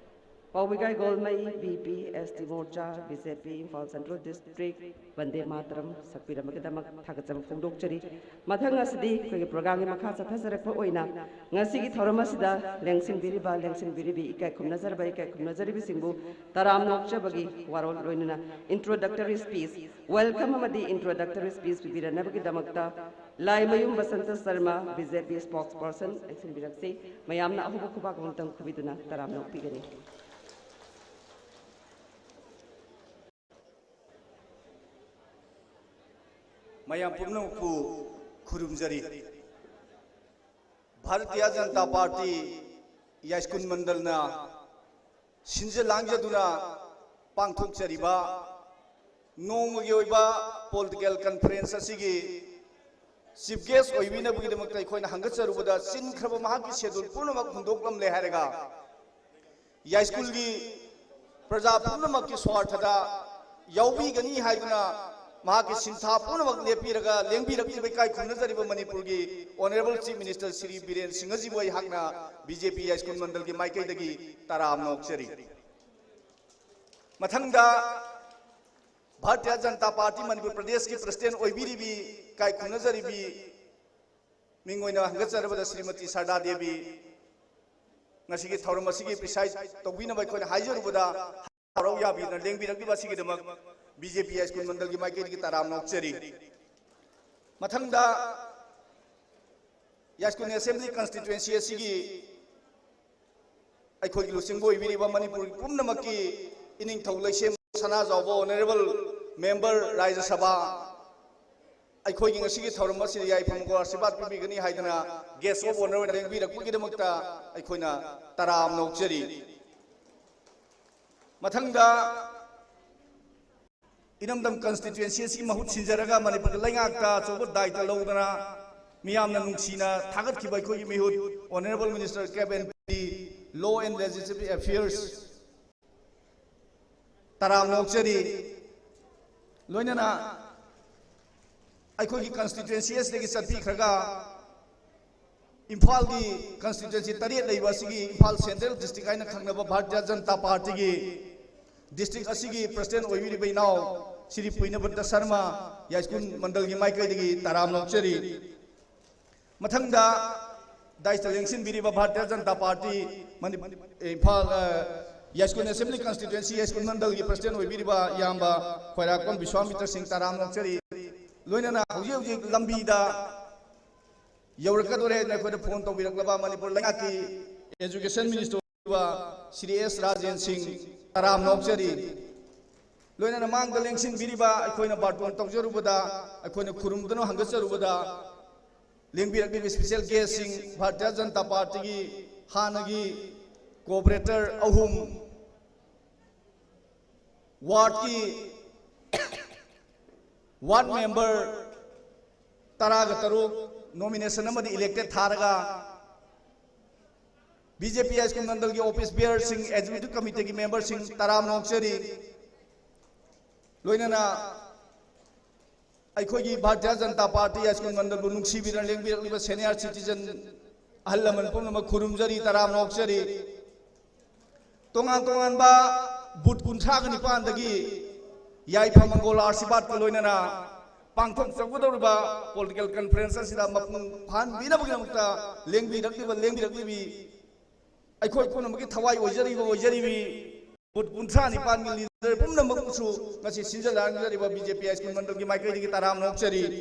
Paomigai Golmei, B P S T Morcha, B J P, Imphal central district, Bande Mataram ꯁꯛꯄꯤꯔꯝꯕꯒꯤꯗꯃꯛ ꯊꯥꯒꯠꯆꯕ ꯐꯣꯡꯗꯣꯛꯆꯔꯤ꯫ ꯃꯊꯪ ꯑꯁꯤꯗꯤ ꯑꯩꯈꯣꯏꯒꯤ ꯄ꯭ꯔꯣꯒ꯭ꯔꯥꯝꯒꯤ ꯃꯈꯥ ꯆꯠꯊꯖꯔꯛꯄ ꯑꯣꯏꯅ ꯉꯁꯤꯒꯤ ꯊꯧꯔꯝ ꯑꯁꯤꯗ ꯂꯦꯡꯁꯤꯟꯕꯤꯔꯤꯕ, ꯂꯦꯡꯁꯤꯟꯕꯤꯔꯤꯕꯤ, ꯏꯀꯥꯏ ꯈꯨꯝꯅꯖꯔꯕ, ꯏꯀꯥꯏ ꯈꯨꯝꯅꯖꯔꯤꯕꯁꯤꯡꯕꯨ ꯇꯔꯥꯝꯅ ꯑꯣꯛꯆꯕꯒꯤ ꯋꯥꯔꯣꯜ ꯂꯣꯏꯅꯅ introductory speech, welcome ꯑꯃꯗꯤ introductory speech ꯄꯤꯕꯤꯔꯛꯅꯕꯒꯤꯗꯃꯛꯇ Laimayum Basanta Sharma, B J P spokesperson, ꯂꯦꯡꯁꯤꯟꯕꯤꯔꯛꯁꯤ꯫ ꯃꯌꯥꯝꯅ ꯑꯍꯧꯕ ꯈꯨꯕꯥꯛ ꯑꯃꯇꯪ ꯈꯨꯕꯤꯗꯨꯅ ꯇꯔꯥꯝꯅ ꯑꯣꯛꯄꯤꯒꯅꯤ꯫ ꯃꯌꯥꯝ ꯄꯨꯝꯅꯃꯛꯄꯨ ꯈꯨꯔꯨꯝꯖꯔꯤ꯫ ꯚꯥꯔꯇꯤꯌ ꯖꯅꯇꯥ ꯄꯥꯔꯇꯤ ꯌꯥꯏꯁ꯭ꯀꯨꯜ ꯃꯟꯗꯜꯅ ꯁꯤꯟꯖ ꯂꯥꯡꯖꯗꯨꯅ ꯄꯥꯡꯊꯣꯛꯆꯔꯤꯕ ꯅꯣꯡꯃꯒꯤ ꯑꯣꯏꯕ political conference ꯑꯁꯤꯒꯤ chief guest ꯑꯣꯏꯕꯤꯅꯕꯒꯤꯗꯃꯛꯇ ꯑꯩꯈꯣꯏꯅ ꯍꯪꯒꯠꯆꯔꯨꯕꯗ ꯆꯤꯟꯈ꯭ꯔꯕ ꯃꯍꯥꯛꯀꯤ schedule ꯄꯨꯝꯅꯃꯛ ꯍꯨꯟꯗꯣꯛꯂꯝꯂꯦ ꯍꯥꯏꯔꯒ ꯌꯥꯏꯁ꯭ꯀꯨꯜꯒꯤ ꯄ꯭ꯔꯖꯥ ꯄꯨꯝꯅꯃꯛꯀꯤ ꯁ꯭ꯋꯥꯔꯊꯗ ꯌꯥꯎꯕꯤꯒꯅꯤ ꯍꯥꯏꯗꯨꯅ ꯃꯍꯥꯛꯀꯤ ꯁꯤꯟꯊꯥ ꯄꯨꯝꯅꯃꯛ ꯂꯦꯞꯄꯤꯔꯒ ꯂꯦꯡꯕꯤꯔꯛꯂꯤꯕ ꯏꯀꯥꯏ ꯈꯨꯝꯅꯖꯔꯤꯕ ꯃꯅꯤꯄꯨꯔꯒꯤ Honourable Chief Minister Shri Biren ꯁꯤꯡꯍꯖꯤꯕꯨ ꯑꯩꯍꯥꯛꯅ ꯕꯤ ꯖꯦ ꯄꯤ ꯌꯥꯏꯁ꯭ꯀꯨꯜ ꯃꯟꯗꯜꯒꯤ ꯃꯥꯏꯀꯩꯗꯒꯤ ꯇꯔꯥꯝꯅ ꯑꯣꯛꯆꯔꯤ꯫ ꯃꯊꯪꯗ ꯚꯥꯔꯇꯤꯌ ꯖꯅꯇꯥ ꯄꯥꯔꯇꯤ ꯃꯅꯤꯄꯨꯔ ꯄ꯭ꯔꯗꯦꯁꯀꯤ president ꯑꯣꯏꯕꯤꯔꯤꯕꯤ, ꯏꯀꯥꯏ ꯈꯨꯝꯅꯖꯔꯤꯕꯤ, ꯃꯤꯡ ꯑꯣꯏꯅ ꯍꯪꯒꯠꯆꯔꯕꯗ ꯁ꯭ꯔꯤꯃꯇꯤ ꯁꯔꯗꯥ ꯗꯦꯕꯤ, ꯉꯁꯤꯒꯤ ꯊꯧꯔꯝ ꯑꯁꯤꯒꯤ preside ꯇꯧꯕꯤꯅꯕ ꯑꯩꯈꯣꯏꯅ ꯍꯥꯏꯖꯔꯨꯕꯗ ꯍꯔꯥꯎ ꯌꯥꯕꯤꯗꯨꯅ ꯂꯦꯡꯕꯤꯔꯛꯂꯤꯕ ꯑꯁꯤꯒꯤꯗꯃꯛ ꯕꯤ ꯖꯦ ꯄꯤ ꯌꯥꯏꯁ꯭ꯀꯨꯜ ꯃꯟꯗꯜꯒꯤ ꯃꯥꯏꯀꯩꯗꯒꯤ ꯇꯔꯥꯝꯅ ꯑꯣꯛꯆꯔꯤ꯫ ꯃꯊꯪꯗ ꯌꯥꯏꯁ꯭ꯀꯨꯜ assembly constituency ꯑꯁꯤꯒꯤ ꯑꯩꯈꯣꯏꯒꯤ ꯂꯨꯆꯤꯡꯕ ꯑꯣꯏꯕꯤꯔꯤꯕ ꯃꯅꯤꯄꯨꯔꯒꯤ ꯄꯨꯝꯅꯃꯛꯀꯤ ꯏꯅꯤꯡꯊꯧ ꯂꯩꯁꯦꯝ ꯁꯅꯥꯖꯥꯎꯕ Honourable Member ꯔꯥꯖ꯭ꯌ ꯁꯚꯥ ꯑꯩꯈꯣꯏꯒꯤ ꯉꯁꯤꯒꯤ ꯊꯧꯔꯝ ꯑꯁꯤꯗ ꯌꯥꯏꯐꯝ ꯒꯣ ꯑꯥꯁꯤꯔꯕꯥꯗ ꯄꯤꯕꯤꯒꯅꯤ ꯍꯥꯏꯗꯅ ꯒꯦꯁ ꯑꯣꯐ ꯑꯣꯅꯔ ꯑꯣꯏꯅ ꯂꯦꯡꯕꯤꯔꯛꯄꯒꯤꯗꯃꯛꯇ ꯑꯩꯈꯣꯏꯅ ꯇꯔꯥꯝꯅ ꯑꯣꯛꯆꯔꯤ꯫ ꯃꯊꯪꯗ ꯏꯔꯝꯗꯝ ꯀꯟꯁꯇꯤꯇ꯭ꯋꯦꯟꯁꯤ ꯑꯁꯤꯒꯤ ꯃꯍꯨꯠ ꯁꯤꯟꯖꯔꯒ ꯃꯅꯤꯄꯨꯔꯒꯤ ꯂꯩꯉꯥꯛꯇ ꯑꯆꯧꯕ ꯗꯥꯏꯇ ꯂꯧꯗꯨꯅ ꯃꯤꯌꯥꯝꯅ ꯅꯨꯡꯁꯤꯅ ꯊꯥꯒꯠꯈꯤꯕ ꯑꯩꯈꯣꯏꯒꯤ ꯃꯤꯍꯨꯠ Honourable Minister Cabinet Law and Legislative Affairs ꯇꯔꯥꯝꯅ ꯑꯣꯛꯆꯔꯤ꯫ ꯂꯣꯏꯅꯅ ꯑꯩꯈꯣꯏꯒꯤ ꯀꯟꯁꯇꯤꯇ꯭ꯋꯦꯟꯁꯤ ꯑꯁꯤꯗꯒꯤ ꯆꯠꯄꯤꯈ꯭ꯔꯒ ꯏꯝꯐꯥꯜꯒꯤ ꯀꯟꯁꯇꯤꯇ꯭ꯋꯦꯟꯁꯤ ꯇꯔꯦꯠ ꯂꯩꯕ ꯑꯁꯤꯒꯤ ꯏꯝꯐꯥꯜ ꯁꯦꯟꯇ꯭ꯔꯦꯜ ꯗꯤꯁꯇ꯭ꯔꯤꯛ ꯍꯥꯏꯅ ꯈꯪꯅꯕ ꯚꯥꯔꯇꯤꯌ ꯖꯅꯇꯥ ꯄꯥꯔꯇꯤꯒꯤ ꯗꯤꯁꯇ꯭ꯔꯤꯛ ꯑꯁꯤꯒꯤ ꯄ꯭ꯔꯁꯤꯗꯦꯟ ꯑꯣꯏꯕꯤꯔꯤꯕ ꯏꯅꯥꯎ ꯁ꯭ꯔꯤ ꯄꯨꯏꯅꯕ꯭ꯔꯇ ꯁꯔꯃ ꯌꯥꯏꯁ꯭ꯀꯨꯜ ꯃꯟꯗꯜꯒꯤ ꯃꯥꯏꯀꯩꯗꯒꯤ ꯇꯔꯥꯝꯅ ꯑꯣꯛꯆꯔꯤ꯫ ꯃꯊꯪꯗ ꯗꯥꯏꯁꯇ ꯂꯦꯡꯁꯤꯟꯕꯤꯔꯤꯕ ꯚꯥꯔꯇꯤꯌ ꯖꯅꯇꯥ ꯄꯥꯔꯇꯤ ꯃꯅꯤ-, ꯏꯝꯐꯥꯜ, ꯑ, ꯌꯥꯏꯁ꯭ꯀꯨꯜ ꯑꯦꯁꯦꯝꯕ꯭ꯂꯤ ꯀꯟꯁꯇꯤꯇ꯭ꯋꯦꯟꯁꯤ ꯌꯥꯏꯁ꯭ꯀꯨꯜ ꯃꯟꯗꯜꯒꯤ ꯄ꯭ꯔꯁꯤꯗꯦꯟ ꯑꯣꯏꯕꯤꯔꯤꯕ ꯏꯌꯥꯝꯕ ꯈ꯭ꯋꯥꯏꯔꯥꯛꯄꯝ ꯕꯤꯁ꯭ꯋꯥꯃꯤꯇ꯭ꯔ ꯁꯤꯡ ꯇꯔꯥꯝꯅ ꯑꯣꯛꯆꯔꯤ꯫ ꯂꯣꯏꯅꯅ ꯍꯧꯖꯤꯛ ꯍꯧꯖꯤꯛ ꯂꯝꯕꯤꯗ ꯌꯧꯔꯛꯀꯗꯧꯔꯦ ꯍꯥꯏꯅ ꯑꯩꯈꯣꯏꯗ ꯐꯣꯟ ꯇꯧꯕꯤꯔꯛꯂꯕ ꯃꯅꯤꯄꯨꯔ ꯂꯩꯉꯥꯛꯀꯤ ꯑꯦꯖꯨꯀꯦꯁꯟ ꯃꯤꯅꯤꯁꯇꯔ ꯑꯣꯏꯕ ꯁ꯭ꯔꯤ ꯑꯦꯁ ꯔꯥꯖꯦꯟ ꯁꯤꯡ ꯇꯔꯥꯝꯅ ꯑꯣꯛꯆꯔꯤ꯫ ꯂꯣꯏꯅꯅ ꯃꯥꯡꯗ ꯂꯦꯡꯁꯤꯟꯕꯤꯔꯤꯕ ꯑꯩꯈꯣꯏꯅ ꯕꯥꯔꯇꯣꯟ ꯇꯧꯖꯔꯨꯕꯗ, ꯑꯩꯈꯣꯏꯅ ꯈꯨꯔꯨꯝꯗꯨꯅ ꯍꯪꯒꯠꯆꯔꯨꯕꯗ ꯂꯦꯡꯕꯤꯔꯛꯂꯤꯕ ꯏꯁꯄꯤꯁꯦꯜ ꯒꯦꯁꯁꯤꯡ, ꯚꯥꯔꯇꯤꯌ ꯖꯅꯇꯥ ꯄꯥꯔꯇꯤꯒꯤ ꯍꯥꯟꯅꯒꯤ ꯀꯣꯑꯣꯄꯔꯦꯇꯔ ꯑꯍꯨꯝ, ꯋꯥꯔꯗꯀꯤ ꯋꯥꯔꯗ ꯃꯦꯝꯕꯔ ꯇꯔꯥꯒ ꯇꯔꯨꯛ ꯅꯣꯃꯤꯅꯦꯁꯟ ꯑꯃꯗꯤ ꯏꯂꯦꯛꯇꯦꯗ ꯊꯥꯔꯒ ꯕꯤ ꯖꯦ ꯄꯤ ꯌꯥꯏꯁ꯭ꯀꯨꯜ ꯃꯟꯗꯜꯒꯤ ꯑꯣꯐꯤꯁ ꯕꯤꯌꯔꯁꯤꯡ, ꯑꯦꯛꯖꯤꯀ꯭ꯌꯨꯇꯤꯚ ꯀꯃꯤꯇꯤꯒꯤ ꯃꯦꯝꯕꯔꯁꯤꯡ ꯇꯔꯥꯝꯅ ꯑꯣꯛꯆꯔꯤ꯫ ꯂꯣꯏꯅꯅ ꯑꯩꯈꯣꯏꯒꯤ Bharatiya Janata party ꯌꯥꯏꯁ꯭ꯀꯨꯜ ꯃꯟꯗꯜꯕꯨ ꯅꯨꯡꯁꯤꯕꯤꯗꯨꯅ ꯂꯦꯡꯕꯤꯔꯛꯂꯤꯕ senior citizen, ꯑꯍꯜ ꯂꯃꯟ ꯄꯨꯝꯅꯃꯛ ꯈꯨꯔꯨꯝꯖꯔꯤ, ꯇꯔꯥꯝꯅ ꯑꯣꯛꯆꯔꯤ꯫ ꯇꯣꯉꯥꯟ ꯇꯣꯉꯥꯟꯕ ꯕꯨꯊ ꯀꯨꯟꯊ꯭ꯔꯥꯒ ꯅꯤꯄꯥꯟꯗꯒꯤ ꯌꯥꯏꯐ ꯃꯪꯒꯣꯜ ꯑꯥꯁꯤꯔꯕꯥꯗꯀ ꯂꯣꯏꯅꯅ ꯄꯥꯡꯊꯣꯛꯆꯒꯗꯧꯔꯤꯕ ꯄꯣꯂꯤꯇꯤꯀꯦꯜ ꯀꯟꯐꯔꯦꯟꯁ ꯑꯁꯤꯗ ꯃꯄꯨꯡ ꯐꯥꯍꯟꯕꯤꯅꯕꯒꯤꯗꯃꯛꯇ ꯂꯦꯡꯕꯤꯔꯛꯂꯤꯕ, ꯂꯦꯡꯕꯤꯔꯛꯂꯤꯕꯤ ꯑꯩꯈꯣꯏ ꯄꯨꯝꯅꯃꯛꯀꯤ ꯊꯋꯥꯏ ꯑꯣꯏꯖꯔꯤꯕ, ꯑꯣꯏꯖꯔꯤꯕꯤ ꯕꯨꯊ ꯀꯨꯟꯊ꯭ꯔꯥ ꯅꯤꯄꯥꯟꯒꯤ ꯂꯤꯗꯔ ꯄꯨꯝꯅꯃꯛꯄꯨꯁꯨ ꯉꯁꯤ ꯁꯤꯟꯖ ꯂꯥꯡꯖꯔꯤꯕ ꯕꯤ ꯖꯦ ꯄꯤ ꯌꯥꯏꯁ꯭ꯀꯨꯜ ꯃꯟꯗꯜꯒꯤ ꯃꯥꯏꯀꯩꯗꯒꯤ ꯇꯔꯥꯝꯅ ꯑꯣꯛꯆꯔꯤ꯫